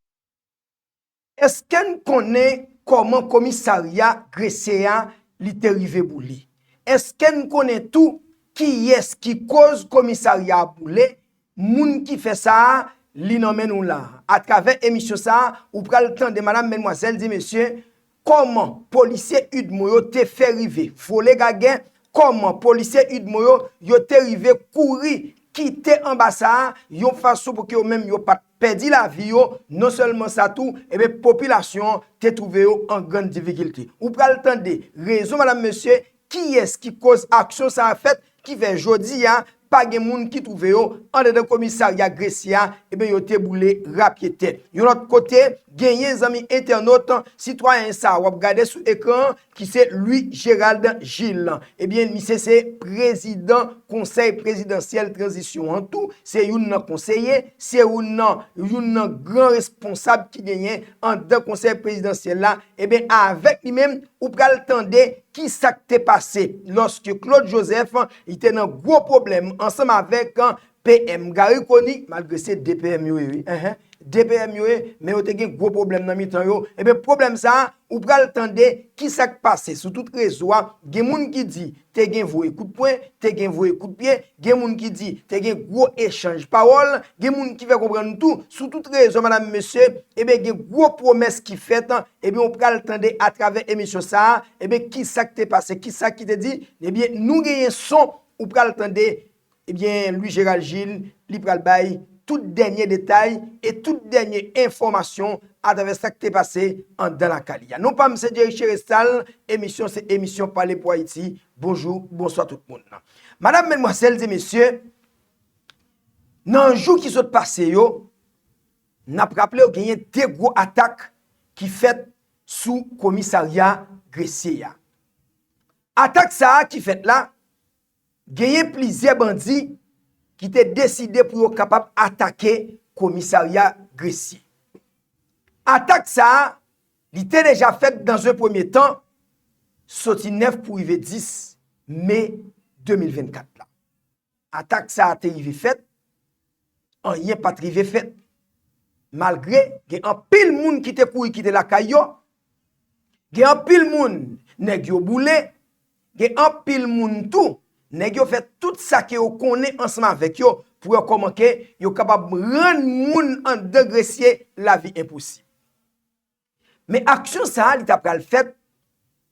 Èske n konnen kòman komisarya Gresye a li te rive boule? Èske n konnen tou kiyès ki koz komisarya a boule? Moun ki fè sa a, li nonmen nou la. Atravè emisyon sa a, ou pral tande madanm, medmwazèl, di mesye, kòman polisye UDMO yo te fè rive vole gagè, kòman polisye UDMO yo, yo te rive kouri kite anbasad la, yon fason pou ke yo menm yo pa t pèdi lavi yo, non sèlman sa tou, enben popilasyon an te twouve yo an grann difikilte. Ou pral tande rezon, madanm, mesye, kiyès ki koz aksyon sa a fèt, ki fè jodi a, pa gen moun ki twouve yo andedan komisarya Gresye a, ebyen yo te boule rapyetè. Yon lòt kote, genyen zanmi entènot, sitwayen sa a w ap gade sou ekran an, ki se Louis Gérald Gilles. Ebyen, misye se prezidan Konsèy Prezidansyèl Tranzisyon an tou, se youn nan konseye, se youn nan, youn nan gran responsab ki genyen anndan Konsèy Prezidansyèl la. Ebyen, avèk li menm, ou pral tande ki sa k te pase lòske Claude Joseph, li te nan gwo pwoblèm ansanm avèk P M Garry Conille, malgre se de P M yo ye, wi. Enhen. De P M yo ye, men yo te gen gwo pwoblèm nan mitan yo. Ebyen, pwoblèm sa a, ou pral tande ki sa k pase sou tout rezo a. Gen moun ki di te gen voye kout pwen, te gen voye kout pye, gen moun ki di te gen gwo echanj pawòl, gen moun ki fè konprann tou sou tout rezo, madam, mesye, ebyen, gen gwo pwomès ki fèt, ebyen, ou pral tande atravè emisyon sa a, ebyen, ki sa k te pase, ki sa ki te di, ebyen, nou genyen son, ou pral tande, ebyen, Louis Gérald Gilles, li pral bay tout dènye detay e tout dènye enfòmasyon atravè sa k te pase anndan lakay li a. Non pa m se Jerry Cherestal, emisyon se emisyon Pale pou Ayiti. Bonjou, bonswa tout moun. Madam, medmwazèl e mesye, nan jou ki sot pase yo, n ap raple w genyen de gwo atak ki fèt sou komisarya Gresye a. Atak sa a ki fèt la, genyen plizyè bandi ki te deside pou yo kapab atake komisarya Gresye. Atak sa a, li te deja fèt dans un premier temps, soti nèf pou rive dis me de mil vennkat la. Atak sa a te rive fèt, anyen pa t rive fèt. Malgre gen anpil moun ki te kouri kite lakay yo, gen anpil moun nèg yo boule, gen anpil moun tou, nèg yo fè tout sa ke yo konnen ansanm avèk yo pou wè kòman ke yo kapab rann moun anndan Gresye lavi enposib. Men aksyon sa a, li ta pral fèt,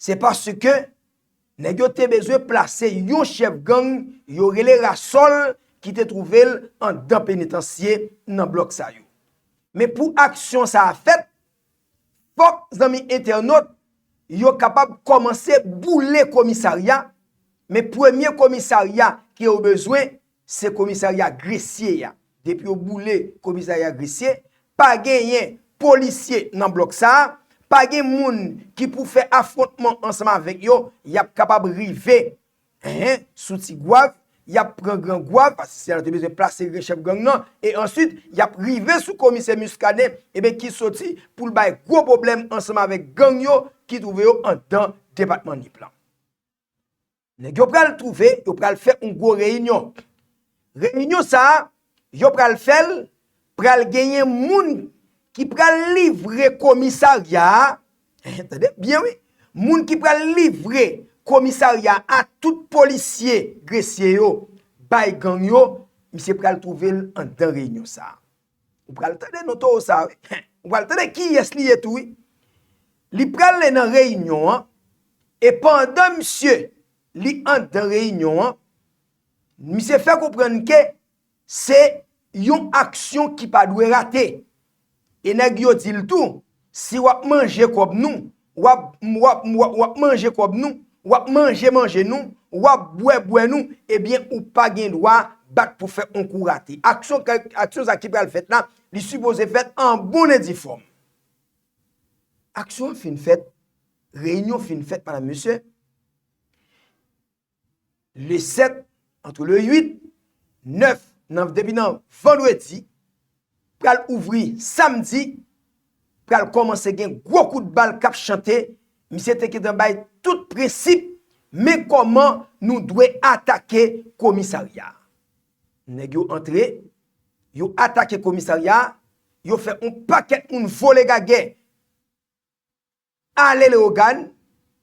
se paske nèg yo te bezwen plase yon chèf gang, yo rele Rasòl, ki te twouve l anndan penitansye nan blòk sa yo. Men pou aksyon sa a fèt, fòk zanmi entènot yo kapab kòmanse boule komisarya, men premye komisarya ke yo bezwen, se komisarya Gresye a. Depi yo boule komisarya Gresye, pa genyen polisye nan blòk sa a, pa gen moun ki pou fè afwontman ansanm avèk yo, y ap kapab rive, enhen, sou Ti Gwav, y ap pran Gran Gwav, paske se la yo te bezwen plase chèf gang nan, e answit, y ap rive sou komisè Muscadin, ebyen ki soti pou l bay gwo pwoblèm ansanm avèk gang yo ki twouve yo anndan depatman Nip lan. Nèg yo pral twouve, yo pral fè yon gwo reyinyon. Reyinyon sa a, yo pral fè l, pral genyen moun ki pral livre komisarya a. Tande byen, wi. Moun ki pral livre komisarya a tout polisye Gresye yo bay gang yo, misye pral twouve l anndan reyinyon sa a. Ou pral tande non towo sa a, wi. Ou pral tande kiyès li ye tou, wi. Li prale nan reyinyon an, e pandan misye li anndan reyinyon an, misye fè konprann ke se yon aksyon ki pa dwe rate. E nèg yo di l tou, si w ap manje kòb nou, w ap, w ap, w ap, w ap manje kòb nou, w ap manje manje nou, w ap bwè bwè nou, ebyen ou pa gen dwa bat pou fè yon kou rate. Aksyon, aksyon sa ki pral fèt la, li sipoze fèt an bon endifòm. Aksyon an fin fèt, reyinyon fin fèt, madam, mesye. Le sèt, entre le huit, nèf, nan, depi nan vandredi, pral ouvri samdi, pral kòmanse gen gwo kout bal k ap chante. Misye te gentan bay tout prensip, men kòman nou dwe atake komisarya a. Nèg yo antre, yo atake komisarya a, yo fè yon pakèt moun vole gagè. Ale Leyogàn,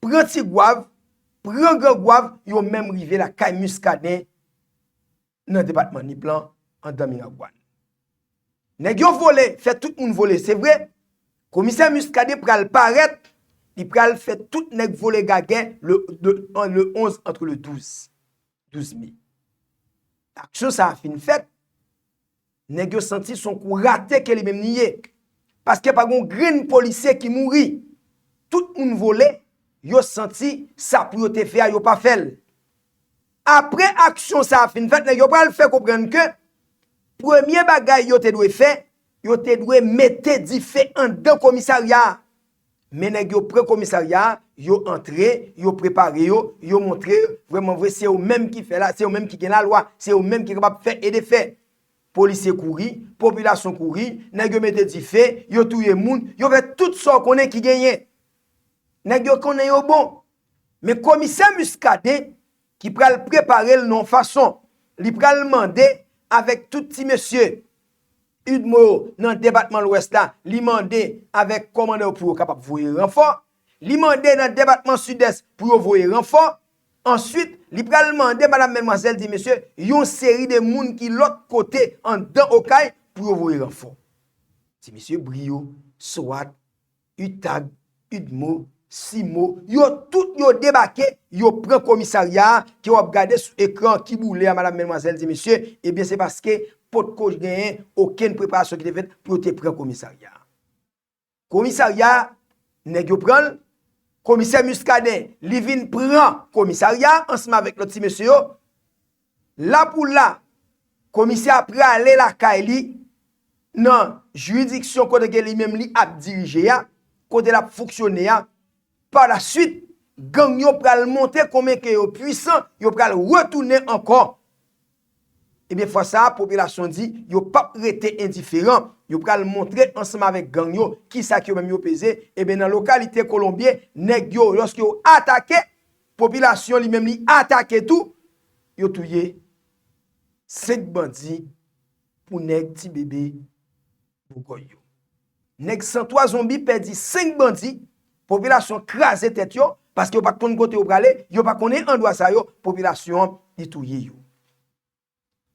pran Ti Gwav, pran Gran Gwav, yo menm rive lakay Muscadin nan depatman Nip lan, anndan Miragwàn. Nèg yo vole, fè tout moun vole, se vre. Komisè Muscadin pral parèt, li pral fè tout nèg vole gagè le, de, an, le onz, antre le douz, douz me. Aksyon sa a fin fèt, nèg yo santi se yon kou rate ke li menm li ye. Paske pa gen yon grenn polisye ki mouri. Tout moun vole, yo santi sa pou yo te fè a, yo pa fè l. Apre aksyon sa a fin fèt, nèg yo pral fè konprann ke premye bagay yo te dwe fè, yo te dwe mete dife anndan komisarya a. Men nèg yo pran komisarya a, yo antre, yo prepare yo, yo montre vrèman vre se yo menm ki fè la, se yo menm ki gen lalwa, se yo menm ki kapab fè e defè. Polisye kouri, popilasyon kouri, nèg yo mete dife, yo touye moun, yo fè tout sa w konnen ki genyen. Nèg yo konnen yo bon. Men komisè Muscadin ki pral prepare l nan yon fason, li pral mande avèk tout ti mesye U D M O yo nan depatman Lwès la, li mande avèk kòmandan yo pou yo kapab voye ranfò. Li mande nan depatman Sidès pou yo voye ranfò. Answit, li pral mande madanm, medmwazèl, ti mesye, yon seri de moun ki lòt kote anndan Okay pou yo voye ranfò. Ti mesye Brio, swat, UTAG, U D M O, CIMO, yo tout yo debake, yo pran komisarya a, ke w ap gade sou ekran ki boule a, madanm, medmwazèl, ti mesye, ebyen se paske potko genyen okenn preparasyon ki te fèt pou yo te pran komisarya a. Komisarya a, nèg yo pran l, komisè Muscadin, li vin pran komisarya a ansanm avèk lòt ti mesye yo. La pou la, komisè a prale lakay li nan jiridiksyon kote ke li menm li ap dirije a, kote l ap fonksyone a. Palaswit, gang yo pral montre konbyen ke yo pwisan, yo pral retounen ankò. Ebyen, fwa sa a, popilasyon di yo p ap rete endiferan. Yo pral montre ansanm avèk gang yo kisa ke yo menm yo peze. Ebyen, nan lokalite Kolonbyen, nèg yo, lòske yo atake, popilasyon li menm li atake tou, yo touye senk bandi pou nèg Ti Bebe Bougòy yo. Nèg san twa zonbi pèdi senk bandi, popilasyon kraze tèt yo, paske yo pa t konn kote yo prale, yo pa konnen andwa sa yo, popilasyon an li touye yo.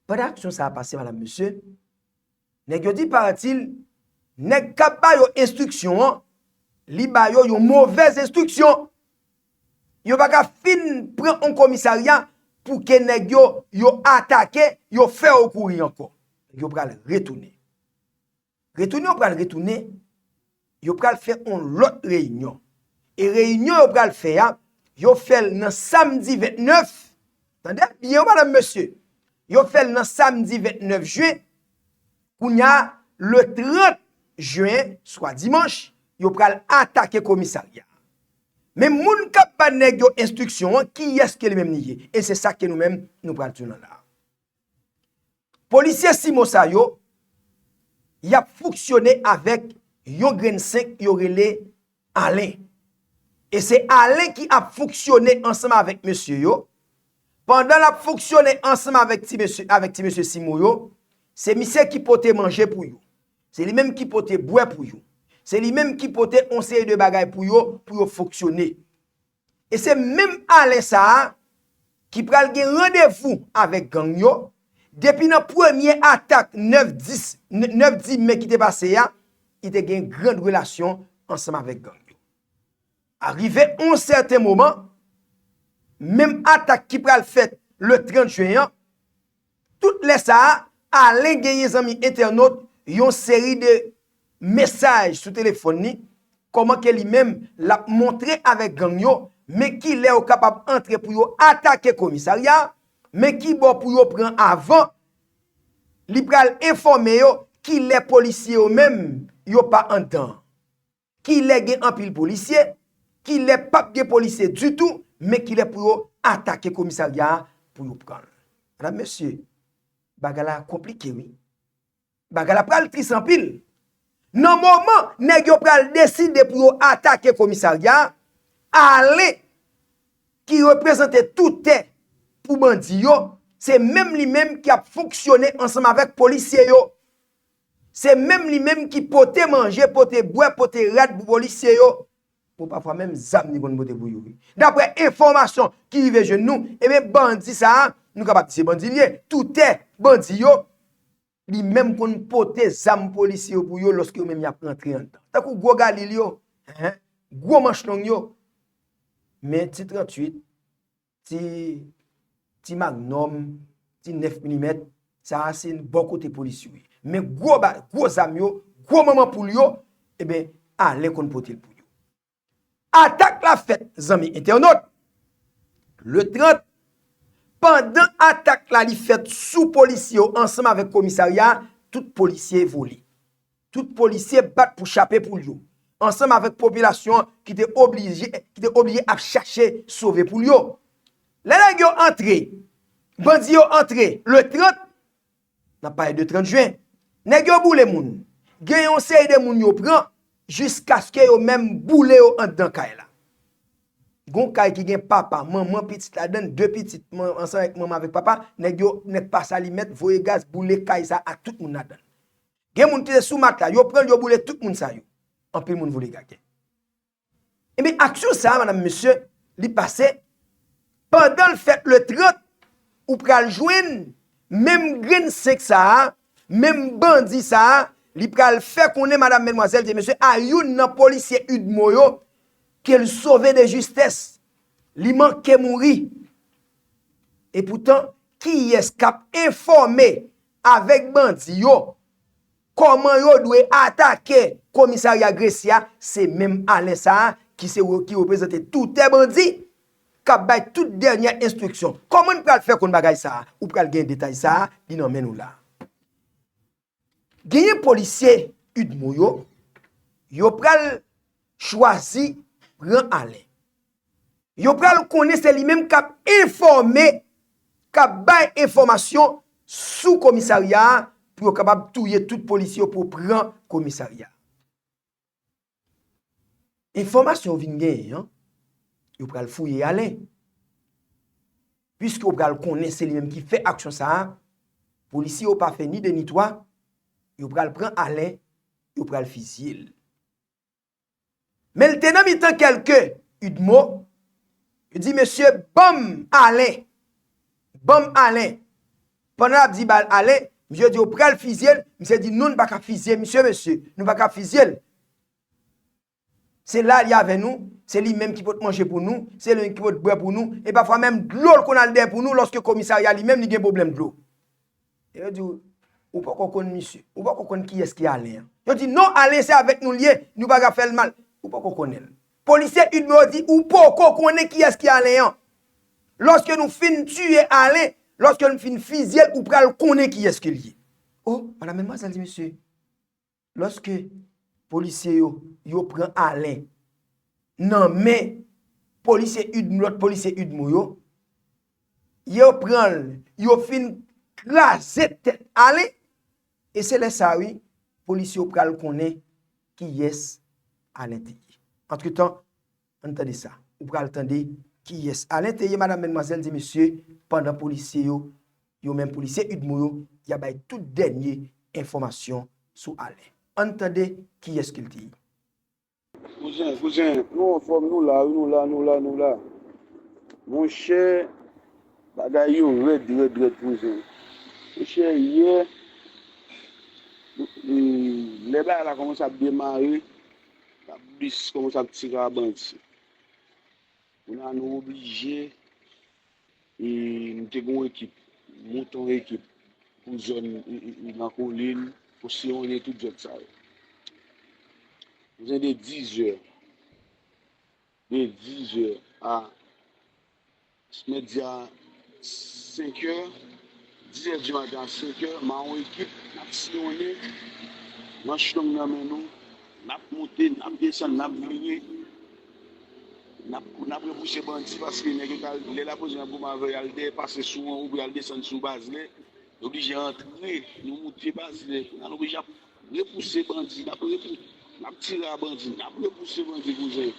Pandan aksyon sa a pase, madanm, mesye, nèg yo di paratil, nèg k ap ba yo enstriksyon an, li ba yo yon movèz enstriksyon. Yo pa ka fin pran yon komisarya pou ke nèg yo, yo atake, yo fè yo kouri ankò. Yo pral retounen. Retounen yo pral retounen, yo pral fè yon lòt reyinyon. E reyinyon yo pral fè a, yo fè l nan samdi ventnèf. Tande byen, madanm, mesye. Yo fè l nan samdi ventnèf jen. Kounye a, le trant jen, swa dimanch, yo pral atake komisarya a. Men moun k ap ba nèg yo enstriksyon an, kiyès ke li menm li ye? E se sa ke nou menm, nou pral di w nan la a. Polisye CIMO sa yo, y ap fonksyone avèk yon grenn senk yo rele Alen. E se Alen ki ap fonksyone ansanm avèk mesye yo. Pandan l ap fonksyone ansanm avèk ti mesye, avèk ti mesye CIMO yo, se misye ki pote manje pou yo. Se li menm ki pote bwè pou yo. Se li menm ki pote yon seri de bagay pou yo, pou yo fonksyone. E se menm Alen sa a ki pral gen randevou avèk gang yo. Depi nan premye atak nèf dis, nèf dis me ki te pase a, li te gen gran relasyon ansanm avèk gang yo. Arive yon sèten moman, menm atak ki pral fèt le trant jen an, tout lè sa a, Alen genyen, zanmi entènot, yon seri de mesaj sou telefòn li, kòman ke li menm l ap montre avèk gang yo, men kilè yo kapab antre pou yo atake komisarya a, men ki bò pou yo pran avan, li pral enfòme yo kilè polisye yo menm yo pa anndan an. Kilè gen anpil polisye, kilè p ap gen polisye ditou, men kilè pou yo atake komisarya a pou yo pran l. Medam, mesye, bagay la konplike, wi. Bagay la pral tris anpil. Nan moman nèg yo pral deside pou yo atake komisarya a, Alen, ki reprezante toutè pou bandi yo, se menm li menm ki ap fonksyone ansanm avèk polisye yo. Se menm li menm ki pote manje, pote bwè, pote rad pou polisye yo. Bon, pafwa menm zam li konn pote pou yo, wi. Daprè enfòmasyon ki rive jwenn nou, ebyen, bandi sa a, nou kapab di se bandi li ye, toutè bandi yo, li menm konn pote zam polisye yo pou yo lòske yo menm y ap rantre anndan. Tankou gwo galil yo, hen, gwo manch long yo. Men ti tranntuit, ti, ti magnòm, ti nèf milimèt, sa a se bò kote polis yo ye. Men gwo ba, gwo zam yo, gwo manman poul yo, ebyen, Alen konn pote l pou yo. Atak la fèt, zanmi entènot, le trant, Pandan atak la li fèt sou polisye yo ansanm avèk komisarya, tout polisye vole. Tout polisye bat pou chape poul yo. Ansanm avèk popilasyon an ki te oblije, ki te oblije ap chache sove poul yo. Lè nèg yo antre, bandi yo antre le trant, n ap pale de trant jen, nèg yo boule moun. Gen yon seri de moun yo pran, jiskaske yo menm boule yo anndan kay la. Gon kay ki gen papa, manman, pitit ladan l, de pitit, man- ansanm avèk manman avèk papa, nèg yo, nèg pa sa li mèt, voye gaz, boule kay sa ak tout moun ladan l. Gen moun ki te sou matla, yo pran l, yo boule tout moun sa yo. Anpil moun vole gagè. Ebyen, aksyon sa a, madanm, mesye, li pase pandan l fèt le trant, ou pral jwenn menm grenn senk sa a, menm bandi sa a, li pral fè konnen, madanm, medmwazèl, mesye, a youn nan polisye UDMO yo, ke l sove de jistès. Li manke mouri. Epoutan, kiyès k ap enfòme avèk bandi yo kòman yo dwe atake komisarya Gresye a? Se menm Alen sa a ki se, ki reprezante toutè bandi, k ap bay tout dènyè enstriksyon. Kòman n pral fè konn bagay sa a? Ou pral gen detay sa a, li nan men nou la. Genyen polisye UDMO yo, yo pral chwazi pran Alen. Yo pral konnen se li menm k ap enfòme, k ap bay enfòmasyon sou komisarya a pou yo kapab touye tout polisye yo pou yo pran komisarya a. Enfòmasyon yo vin genyen an, yo pral fouye Alen. Piske yo pral konnen se li menm ki fè aksyon sa a, polisye yo pa fè ni de ni twa, yo pral pran Alen, yo pral fizye l. Men l te nan mitan kèlke UDMO, yo di, "Mesye, ban m Alen. Ban m Alen." Pandan l ap di ba l Alen, misye di, "Yo pral fizye l." Misye di, "Non, nou pa ka fizye misye, mesye. Nou pa ka fizye l." Se la li avè nou, se li menm ki pot manje pou nou, se li menm ki pot bwè pou nou, e pafwa menm dlo l konn al dèyè pou nou lòske komisarya li menm li gen pwoblèm dlo. E yo di w, "Ou poko konn misye, ou poko konn kiyès ki Alen an." Yo di, "Non, Alen se avèk nou l ye, nou pa ka fè l mal." Ou poko konnen l. Polisye UDMO yo di, "Ou poko konnen kiyès ki Alen an. Lòske nou fin tiye Alen, lòske nou fin fizye l, ou pral konnen kiyès ke l ye." O, madanm, medmwazèl, di mesye, lòske polisye yo, yo pran Alen nan men polisye UDMO, lòt polisye UDMO yo, yo pran l, yo fin kraze tèt Alen, e se lè sa a, wi, polisye yo pral konnen kiyès Alen te ye. Antretan, ann tande sa. Ou pral tande kiyès Alen te ye, madanm, medmwazèl, di mesye, pandan polisye yo, yo menm polisye UDMO yo, y ap bay tout dènye enfòmasyon sou Alen. Ann tande kiyès ke l te ye. Kouzen, kouzen, nou anfòm, nou la, wi, nou la, nou la, nou la. Monchè, bagay yo rèd, rèd, rèd, kouzen. Monchè, yè, e, lè bagay la kòmanse ap demare, la plis kòmanse ap tire a bandi. Kounye a nou oblije, e, nou te gen yon ekip, monte yon ekip pou zòn, e, e, e, nan kolin, pou siyonnen tout zòn sa yo. Kouzen, de dizè, de dizè a, mèt di a senkè, dizè di maten a senkè, m a yon ekip, n ap siyonnen, manch long nan men nou, n ap monte, n ap desann, n ap vire, n ap, n ap repouse bandi, paske nèg yo t al, lè lapolis vin ap goumen avè yo, y al dèyè pase sou anwo, pou y al desann sou Bazlè, yo oblije antre, nou moute Bazlè, kounye a nou oblije ap repouse bandi, n ap repou-, n ap tire a bandi, n ap repouse bandi, kouzen.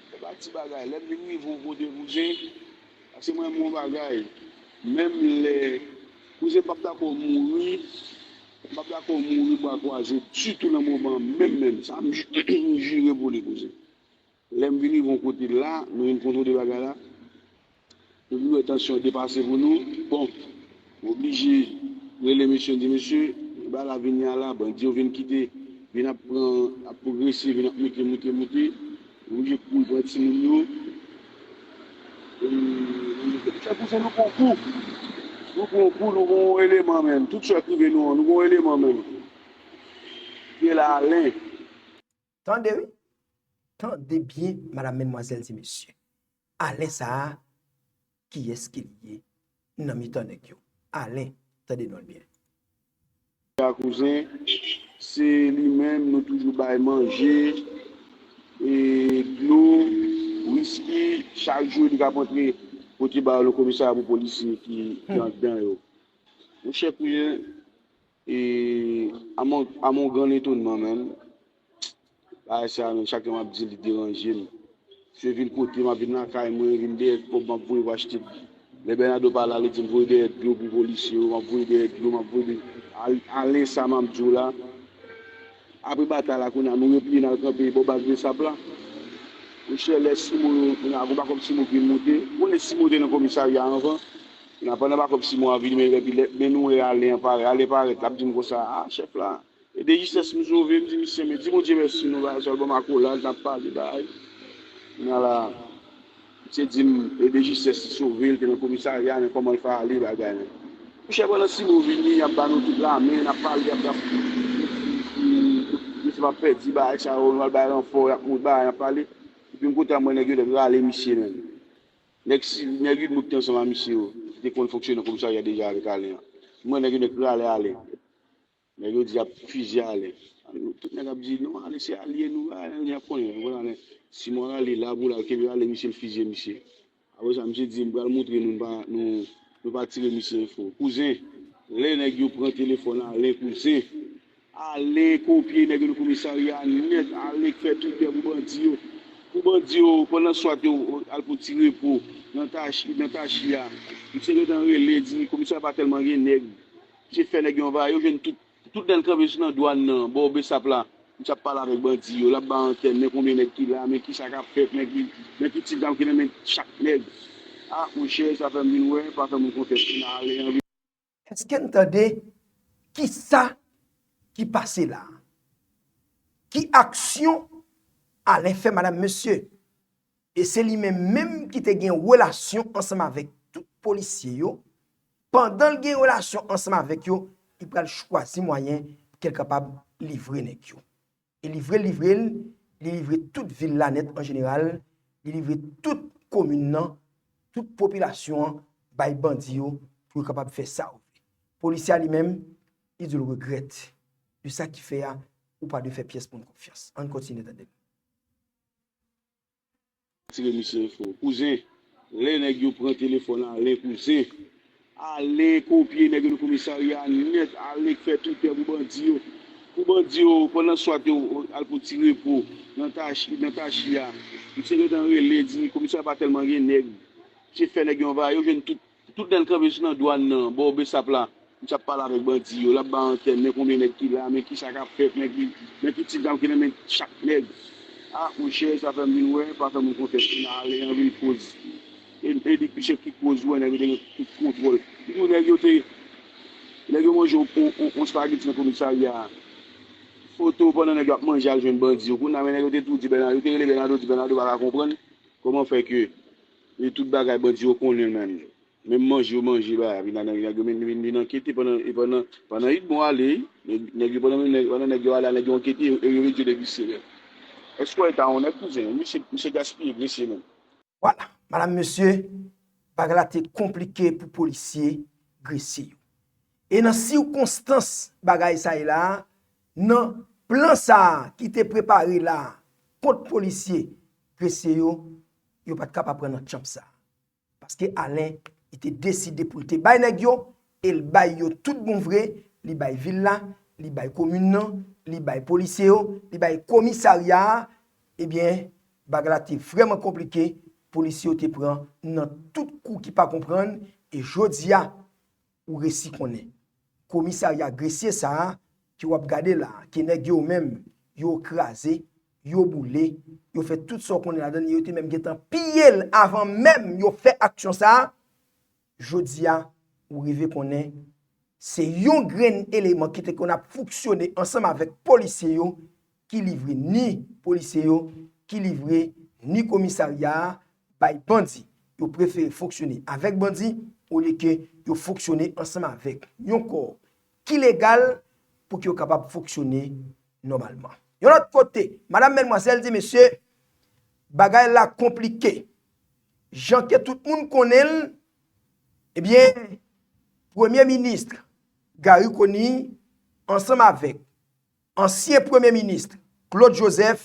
Se pa ti bagay, lè m vin rive yon kote, kouzen, paske mwen, m yon bagay, menm lè, kouzen, m p ap dakò mouri, m p ap dakò mouri bra kwaze ditou nan moman an, menm, menm, sa m ji-, m jire pou li, kouzen. Lè m vin rive yon kote la, nou vin kontwole bagay la, nou vin wè tansyon depase pou nou. Bon, m oblije rele mesye, m di, "Mesye, bagay la vin la, bandi yo vin kite, vin ap pran, ap pwogrese, vin ap moute, moute, moute." M oblije kouri pran timoun yo. E, chak kouzen nou pran kou. Nou pran kou, nou pran yon eleman menm. Tout sa k rive nou an, nou pran yon eleman menm. Gen la Alen. Tande wi. Tande byen, madanm, medmwazèl, ti mesye. Alen sa a, kiyès ke l ye? nan mitan nèg yo. Alen, tande non l byen. A kouzen, se li menm nou toujou bay manje, e, dlo, wiski, chak jou li k ap antre pote ba yo nan komisarya pou polisye ki ki anndan yo. Monchè kouzen, e, a mon, a mon grann etonman menm, bagay sa menm chak lè m ap di l li deranje m. Misye vin kote m, ap vin lakay mwen, vin dèyè kòb m ap voye pou achte. Lè Bernardo pa la, li di m voye dèyè dlo pou polisye yo, m ap voye dèyè dlo, m ap voye dèyè. Al- Alen sa m ap di w la. Apre batay la kounye a nou repliye n al kanpe bò baz Besap la. Monchè lè Simo yo kounye a gon bakòp Simo ki vin moute. Ou konnen Simo te nan komisarya anvan. Kounye a pandan bakòp Simo a vini men epi lè men nou wè Alen an parèt, Alen parèt l ap di m konsa a chèf la. E de jistès m sove, m di misye men di Bondye mèsi nou bagay sa yo ban m akolad n ap pale bagay. Kounye a la misye di m e de jistès li sove, li te nan komisarya men kòman l fè ale bagay men. Monchè pandan Simo vini y ap ba nou tout lamen, n ap pale y ap y ap misye p ap pèdi bagay sa yo, nou al bay ranfò y ap moute bagay n ap pale. Epi m kontan m wè nèg yo nèk rale misye menm. Nèg si nèg Udmout te ansanm a misye yo, ki te konn fonksyone nan komisarya deja avèk Alen an. M wè nèg yo nèk rale Alen. Nèg yo di y ap fizye Alen. Tout nèg ap di non Alen se alye nou, Alen y ap konnen, vwala men Simon Alen la pou la kenbe Alen misye l fizye misye. Apre sa misye di m pral moutre nou nou pa nou nou pa tire misye enfo. Kouzen, lè nèg yo pran telefòn Alen kouzen, Alen kopye nèg yo nan komisarya nèt, Alen k fè Twitter pou bandi yo. Pou bandi yo, pandan swat yo al pou ti repo nan Tachi, nan Tachi a, misye gentan rele di komisarya pa tèlman gen nèg. Misye fè nèg yo anvayi, yo jwenn tout, tout nèg kanpe sou nan dwàn nan, bò Besap la. Misye ap pale avèk bandi yo, l ap bay antèn, men konbyen nèg ki la, men kisa k ap fèt, men ki, men ki ti zam ki nan men chak nèg. A, monchè, sa fè m vin wè, pa fè moun konfyans, Alen anvi. Èske n tande kisa ki pase la a? Ki aksyon Alen fè, madam, mesye? E se li menm menm ki te gen relasyon ansanm avèk tout polisye yo. Pandan l gen relasyon ansanm avèk yo, li pral chwazi mwayen pou ke l kapab livre nèg yo. E livre l livre l, li livre tout vil la nèt an jeneral, li livre tout komin nan, tout popilasyon an bay bandi yo pou yo kapab fè sa yo vle. Polisye a li menm, li di l regrèt de sa ki fè a, ou pa dwe fè pyès moun konfyans. Ann kontinye tande l. Tire misye enfo. Kouzen, lè nèg yo pran telefòn Alen kouzen, Alen kopye nèg yo nan komisarya nèt, Alen k fè Twitter pou bandi yo. Pou bandi yo, pandan swat yo al pou ti repo nan Tachi, nan Tachi a, misye gentan rele di komisarya pa tèlman gen nèg. Misye fè nèg yo anvayi, yo jwenn tout, tout nèg kanpe sou nan dwàn nan, bò Besap la. Misye ap pale avèk bandi yo, l ap bay antèn, men konbyen nèg ki la, men kisa k ap fèt, men ki, men ki ti zam ki nan men chak nèg. A, monchè, sa fè m vin wè, pa fè moun konfyans, kounye a Alen anvi l koz. E, e li ki chèf ki koz, wè, nèg yo te gen tout kontwòl. Li di w nèg yo te, nèg yo manje yon, yon, yon, yon espageti nan komisarya a. Foto pandan nèg yo ap manje al jwenn bandi yo. Kounye a, men nèg yo te tou di Bernardo, yo te rele Bernardo, di Bernardo pa ka konprann kòman fè ke e tout bagay bandi yo konnen l menm. Menm manje yo manje ba, vin la nèg yo vin, vin, vin ankete pandan, e pandan, pandan Udmo ale, nèg, nèg yo pandan, nèg, pandan nèg yo ale a, nèg yo ankete, e yo retire nèg misye nèt. Èske w wè eta yon nèg kouzen? Misye, misye gaspiye gresye menm. Vwala, madam, mesye, bagay la te konplike pou polisye gresye yo. E nan sikonstans bagay sa ye la a, nan plan sa a ki te prepare la a kont polisye gresye yo, yo pa t kapab pran nan tchanp sa a. Paske Alen, li te deside pou l te bay nèg yo, e l bay yo tout bon vre, li bay vil la, li bay komin nan, li bay polisye yo, li bay komisarya a, ebyen, bagay la te vrèman konplike, polisye yo te pran nan tout kou ki pa konprann, e jodi a, ou resi konnen. Komisarya gresye sa a, ke w ap gade la a, ke nèg yo menm, yo kraze, yo boule, yo fè tout sa w konnen ladan l, yo te menm gentan piye l avan menm yo fè aksyon sa a, jodi a, ou rive konnen se yon grenn eleman ki te konn ap fonksyone ansanm avèk polisye yo, ki livre ni polisye yo, ki livre ni komisarya a bay bandi. Yo prefere fonksyone avèk bandi olye ke yo fonksyone ansanm avèk yon kò ki legal pou ke yo kapab fonksyone nòmalman. Yon lòt kote, madam, madmwazèl di, mesye, bagay la konplike. Jan ke tout moun konnen l, Ebyen, Premye Minis Garry Conille ansanm avèk ansyen Premye Minis Claude Joseph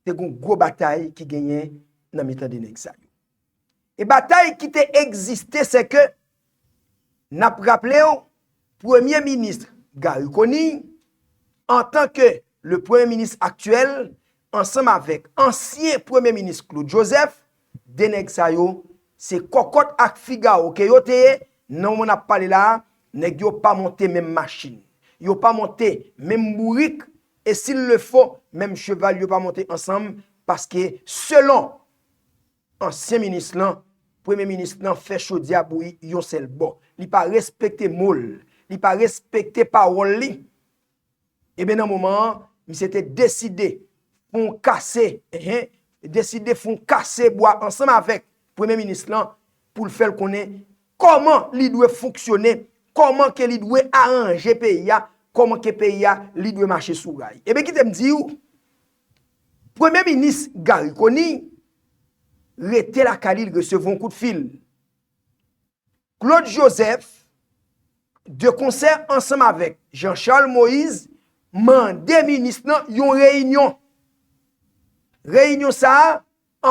te gen yon gwo batay ki genyen nan mitan de nèg sa yo. E batay ki te egziste, se ke, n ap raple w, Premye Minis Garry Conille, antanke le Premye Minis aktyèl, ansanm avèk ansyen Premye Minis Claude Joseph, de nèg sa yo, se kòkòt ak figawo ke yo te ye, nan moman n ap pale la a, nèg yo pa monte menm machin. Yo pa monte menm bourik, e s'il le faut, menm cheval yo pa monte ansanm, paske selon ansyen minis lan, premye minis lan fè chodyè a bouyi yon sèl bò. Li pa respekte mo l, li pa respekte pawòl li. Ebyen, nan moman an, misye te deside fè yon kase, enhen, deside fè yon kase bwa ansanm avèk premye minis lan pou l fè l konnen kòman li dwe fonksyone, kòman ke li dwe aranje peyi a, kòman ke peyi a li dwe mache sou ray. Ebyen, kite m di w, Premye Minis Garry Conille rete lakay li, l resevwa yon kout fil. Claude Joseph, de konsè ansanm avèk Jean Charles Moïse, mande minis lan yon reyinyon. Reyinyon sa a,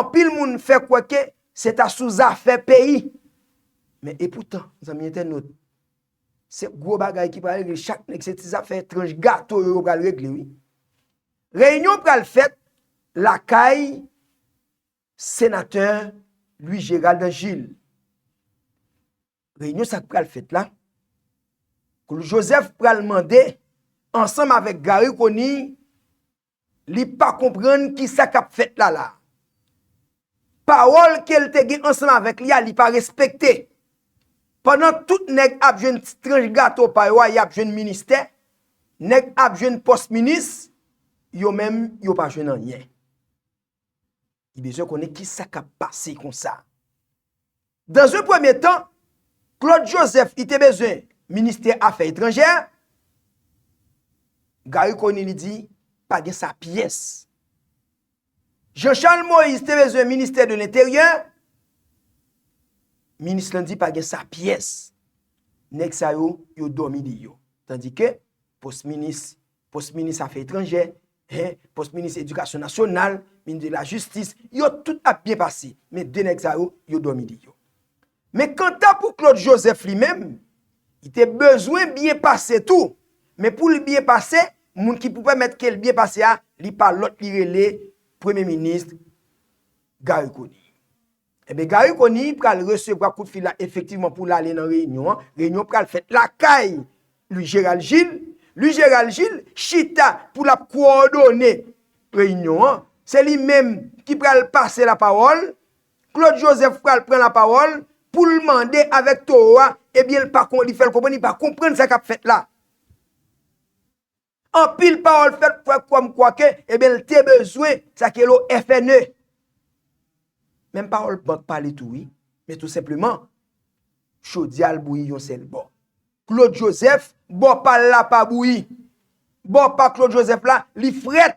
anpil moun fè kwè ke se ta sou zafè peyi. Men epoutan, zanmi entènot, se gwo bagay ki pral regle. Chak nèg se ti zafè tranch gato yo, yo pral regle, wi. Reyinyon pral fèt lakay senatè Louis Gérald Gilles. Reyinyon sa k pral fèt la, Claude Joseph pral mande ansanm avèk Garry Conille, li pa konprann kisa k ap fèt la la. Pawòl ke l te gen ansanm avèk li a, li pa respekte. Pandan tout nèg ap jwenn ti tranch gato pa yo a, y ap jwenn ministè, nèg ap jwenn pòs minis, yo menm, yo pa jwenn anyen. Li bezwen konnen kisa k ap pase konsa. Dans un premier temps, Claude Joseph, li te bezwen ministè afè etranjè. Garry Conille, li di, pa gen sa pyès. Jean Charles Moïse te bezwen ministè de lenteryè. Minis lan di pa gen sa pyès. Nèg sa yo, yo dòmi deyò. Tandike, pòs minis, pòs minis afè etranjè, en, pòs minis edikasyon nasyonal, minis de la jistis, yo tout ap byen pase. Men de nèg sa yo, yo dòmi deyò. Men kanta pou Claude Joseph li menm, li te bezwen byen pase tou. Men pou li byen pase, moun ki pou pèmèt ke l byen pase a, li pa lòt, li rele Premye Minis Garry Conille. Ebyen, Garry Conille pral resevwa kout fil la efektivman pou l ale nan reyinyon an. Reyinyon pral fèt lakay Louis Gérald Gilles. Louis Gérald Gilles chita pou l ap kowòdone reyinyon an. Se li menm ki pral pase lapawòl. Claude Joseph pral pran lapawòl pou l mande avèk towo a, ebyen, l pa kon-, li fè l konprann, li pa konprann sa k ap fèt la. Anpil pawòl fèt kwè kòmkwa ke, ebyen, l te bezwen sa ke lo F N E. Menm pawòl bank pale tou, wi. Men tou senpleman, chodyè a l bouyi yon sèl bò. Claude Joseph, bò pa l la pa bouyi. Bò pa Claude Joseph la, li frèt.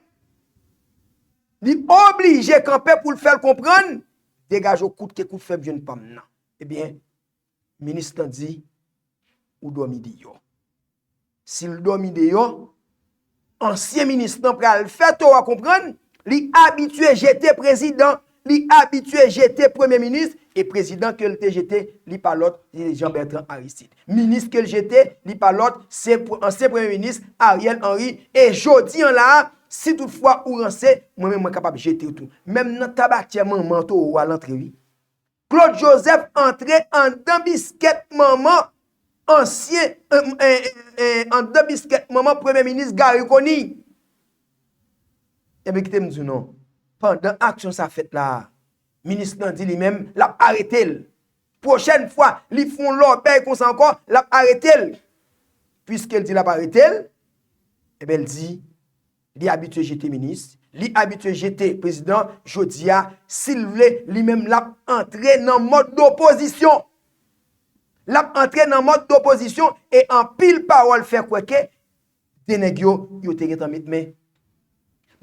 Li oblije kanpe pou l fè l konprann, degaje w kout ke kout fè m jwenn pa m nan. Ebyen, minis lan di, ou dòmi deyò. Si l dòmi deyò, ansyen minis lan pral fè towo a konprann, li abitye jete prezidan, li abitye jete premye minis, e prezidan ke l te jete, li pa lòt, se Jean Bertrand Aristide. Minis ke l jete, li pa lòt, se pre-, ansyen premye minis Ariel Henry, e jodi an la a, si toutfwa ou ranse, mwen menm mwen kapab jete w tou. Menm nan tabatyè manman towo a l antre, wi. Claude Joseph antre anndan biskèt manman ansyen, eh, eh, eh, anndan biskèt manman Premye Minis Garry Conille. Ebyen, kite m di w non. Pandan aksyon sa fèt la, minis lan di li menm l ap arete l. Pwochèn fwa li fè yon lòbèy konsa ankò, l ap arete l. Piske l di l ap arete l, ebyen, l di, li abitye jete minis, li abitye jete prezidan, jodi a, si l vle, li menm l ap antre nan mòd dopozisyon. L ap antre nan mòd dopozisyon e anpil pawòl fè kwè ke de nèg yo, yo te gentan met men.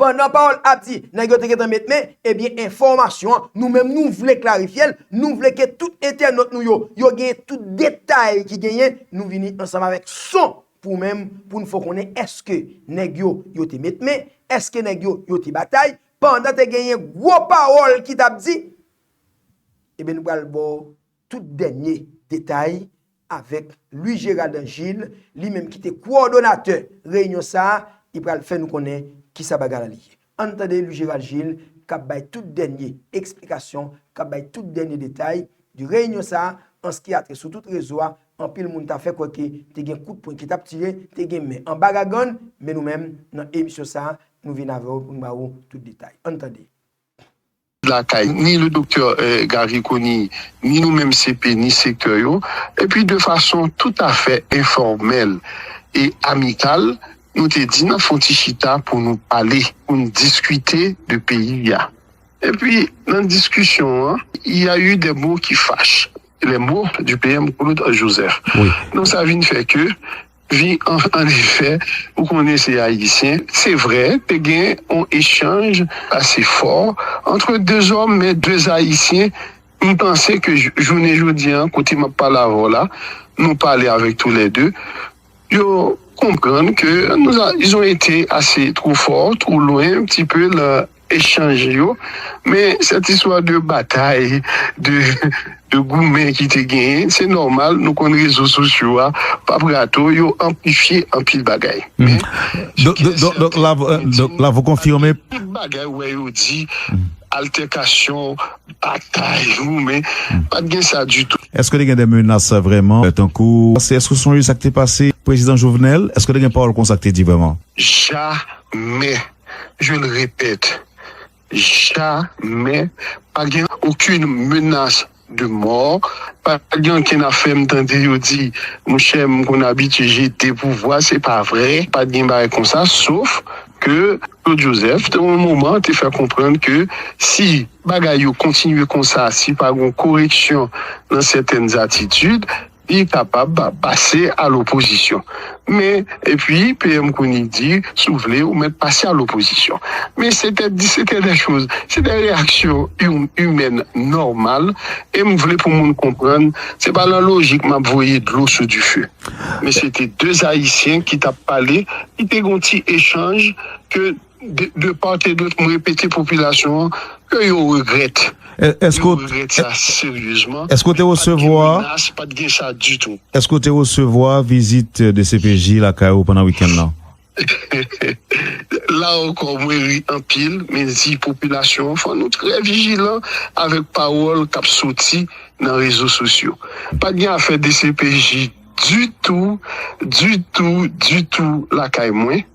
Pandan pawòl ap di, nèg yo te gentan met men, ebyen, enfòmasyon an, nou menm nou vle klarifye l, nou vle ke tout entènòt nou yo, yo genyen tout detay ki genyen, nou vini ansanm avèk son pou menm, pou n fè w konnen èske nèg yo, yo te met men, èske nèg yo, yo te batay, pandan te genyen gwo pawòl ki t ap di, ebyen, nou pral ba w tout dènye detay avèk Louis Gérald Gilles, li menm ki te kowòdonatè reyinyon sa a, li pral fè nou konnen kisa bagay la li ye. Ann tande Louis Gérald Gilles k ap bay tout dènye eksplikasyon, k ap bay tout dènye detay de reyinyon sa a, an ce qui a trait sou tout rezo a, anpil moun ta fè kwè ke te gen kout pwen ki t ap tire, te gen men anba gagann, men nou menm, nan emisyon sa a, nou vin avè w pou n ba ou tout detay. Ann tande. Lakay, ni le doktè eh, Garry Conille, ni nou menm C P, ni sektè yo, epi de fason toutafè enfòmèl e amikal, nou te di n ap fè yon ti chita pou nou pale, pou n diskite de peyi a. Epi, nan diskisyon an, il y a eu des mots qui fâchent. Les mots du P M Claude Joseph. Donk, sa vin fè ke vi an, an efè, ou konnen se Ayisyen. Se vre, te gen yon echanj ase fò antre de zòm, men de Ayisyen, m panse ke jou- jounen jodi an, kote m ap pale avè w la, nou pale avèk tou lè de, yo konprann ke nou a, ils ont été assez trop forts, trop loin, un petit peu dans echanj yo. Men cette histoire de batay, de, de goumen ki te genyen, se nòmal, nou konn rezo sosyo a, p ap rato, yo anplifye anpil bagay. Men, Donk, donk, donk, donk, la, euh, donk, la, vous confirmez. Tout bagay, wè, yo di, altèkasyon, batay, goumen, pa t gen sa ditou. Èske te gen de menas vrèman, tankou, èske w sonje sa k te pase Prezidan Jovenel? Èske te gen pawòl konsa k te di vrèman? Jamè. Je le répète, jamè, pa gen okenn menas de mò, pa gen okenn afè m tande yo di, monchè, m konn abitye jete pouvwa, se pa vre, pa t gen bagay konsa, sof ke Claude Joseph, te yon moman, te fè konprann ke si bagay yo kontinye konsa, si pa gen koreksyon nan sètèn atitid, li kapab pase a lopozisyon. Men, epi, P M Conille di, si w vle, ou mèt pase a lopozisyon. Men se te, se te de choz, se de reyaksyon imèn nòmal, e m vle pou moun konprann, se pa nan lojik m ap voye dlo sou dife. Men se te de Ayisyen ki t ap pale, ki te gen yon ti echanj ke de, de part et d'autre, m repete popilasyon an ke yo regrèt. Yo regrèt sa seryezman. Èske w te resevwa, èske w te resevwa vizit D C P J lakay ou pandan wikenn nan? La ankò, mwen ri anpil, men di popilasyon an, fò nou trè vijilan avèk pawòl k ap soti nan rezo sosyo. Pa t gen afè D C P J ditou, ditou, ditou lakay mwen,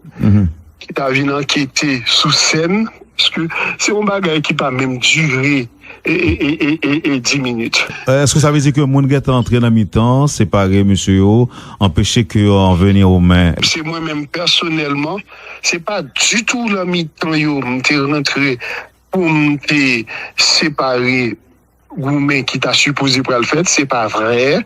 ki ta vin ankete sou sèn, paske se yon bagay ki pa menm dire e, e, e, e, e, e dis minit. Èske sa vle di ke moun gentan antre nan mitan, separe mesye yo, anpeche ke yo an veni o men? Se mwen menm pèsonèlman, se pa ditou nan mitan yo m te rantre pou m te separe goumen ki ta sipoze pral fèt, se pa vrè.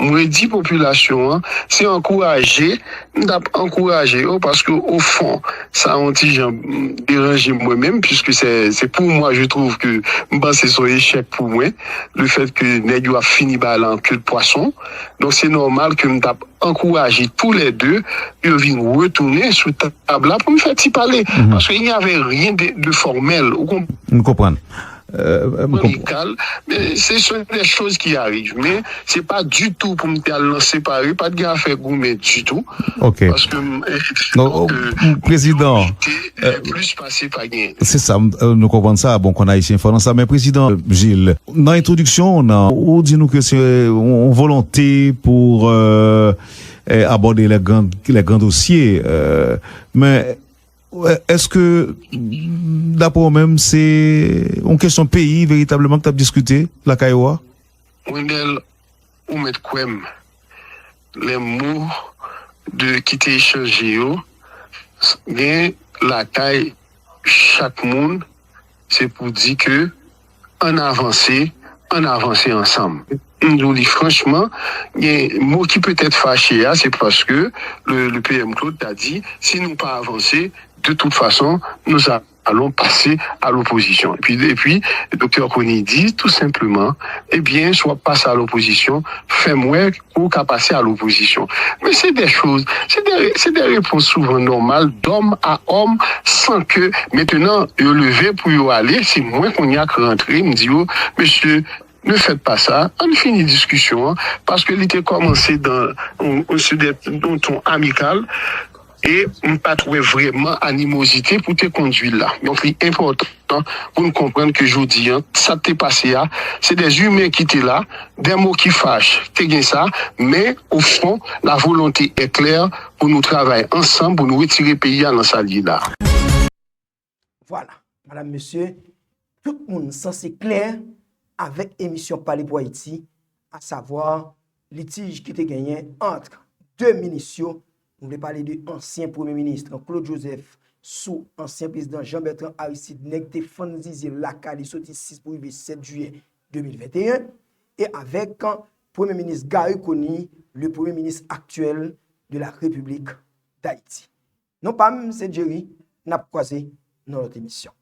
M redi popilasyon an, se ankouraje, m t ap ankouraje yo, paske ofon, sa yon ti jan deranje mwen menm, puisque c'est, c'est pour moi, je trouve que m panse se yon echèk pou mwen, le fait que nèg yo ap fini bagay la an ke de pwason. Donk se nòmal ke m t ap ankouraje tou lè de yo vin retounen sou tab la pou n fè ti pale. Paske il n'y avait rien de, de formel. Ou konprann? M konprann. Euh, m konprann. Amikal. Men se, se de choz ki arive. Men se pa ditou pou m te al nan separe. Pa t gen afè goumen ditou. Ok. Paske m, Prezidan, plis pase pa gen. Se sa, nou konprann sa. Bon, konn Ayisyen fò nan sa. Men Prezidan Gilles, nan entwodiksyon w nan, ou di nou ke se yon volonte pou euh, eh, abòde lè gran, lè gran dosye. Euh, men, èske, dapre w menm, se yon kesyon peyi veritableman k t ap diskite lakay ou a? Wendèl, ou mèt kwè m, lè mo de ki te echanje yo, gen lakay chak moun, se pou di ke ann avanse, ann avanse ansanm. M di w li franchman, gen mo ki petèt fache a, se paske le, le P M Claude ta di, si nou pa avanse, de toute façon, nous allons passer à l'opposition. Epi, epi, Doktè Conille di tou senpleman, ebyen, si w ap pase a lopozisyon, fè m wè ou ka pase a lopozisyon. Men se de choz, se de, se de repons souvan nòmal, d'homme à homme, san ke, mentenan, yo leve pou yo ale, se mwen kounye a k rantre, m di yo, mesye, ne faites pas ça, ann fini diskisyon an, paske li te kòmanse dan, on, on, sou de, on ton amikal, e m pa t wè vrèman animozite pou te kondui la. Donk, li enpòtan pou n konprann ke jodi a, sa k te pase a, se de imen ki te la, de mo ki fache, te gen sa, men, au fond, la volonté est claire pou nou travay ansanm, pou nou retire peyi a nan sa l ye la. Vwala, madam, mesye, tout moun sanse klè avèk emisyon Pale pou Ayiti, asavwa litij ki te genyen ant de minis yo. Nou vle pale de ansyen premye minis Claude Joseph sou ansyen prezidan Jean Bertrand Aristide, nèg te fann zizye lakay li soti sis pou rive sèt jiyè de mil venteyen, e avèk premye minis Garry Conille, le premye minis aktyèl de la Repiblik Dayiti. Non pa m se Jerry, n ap kwaze nan lòt emisyon.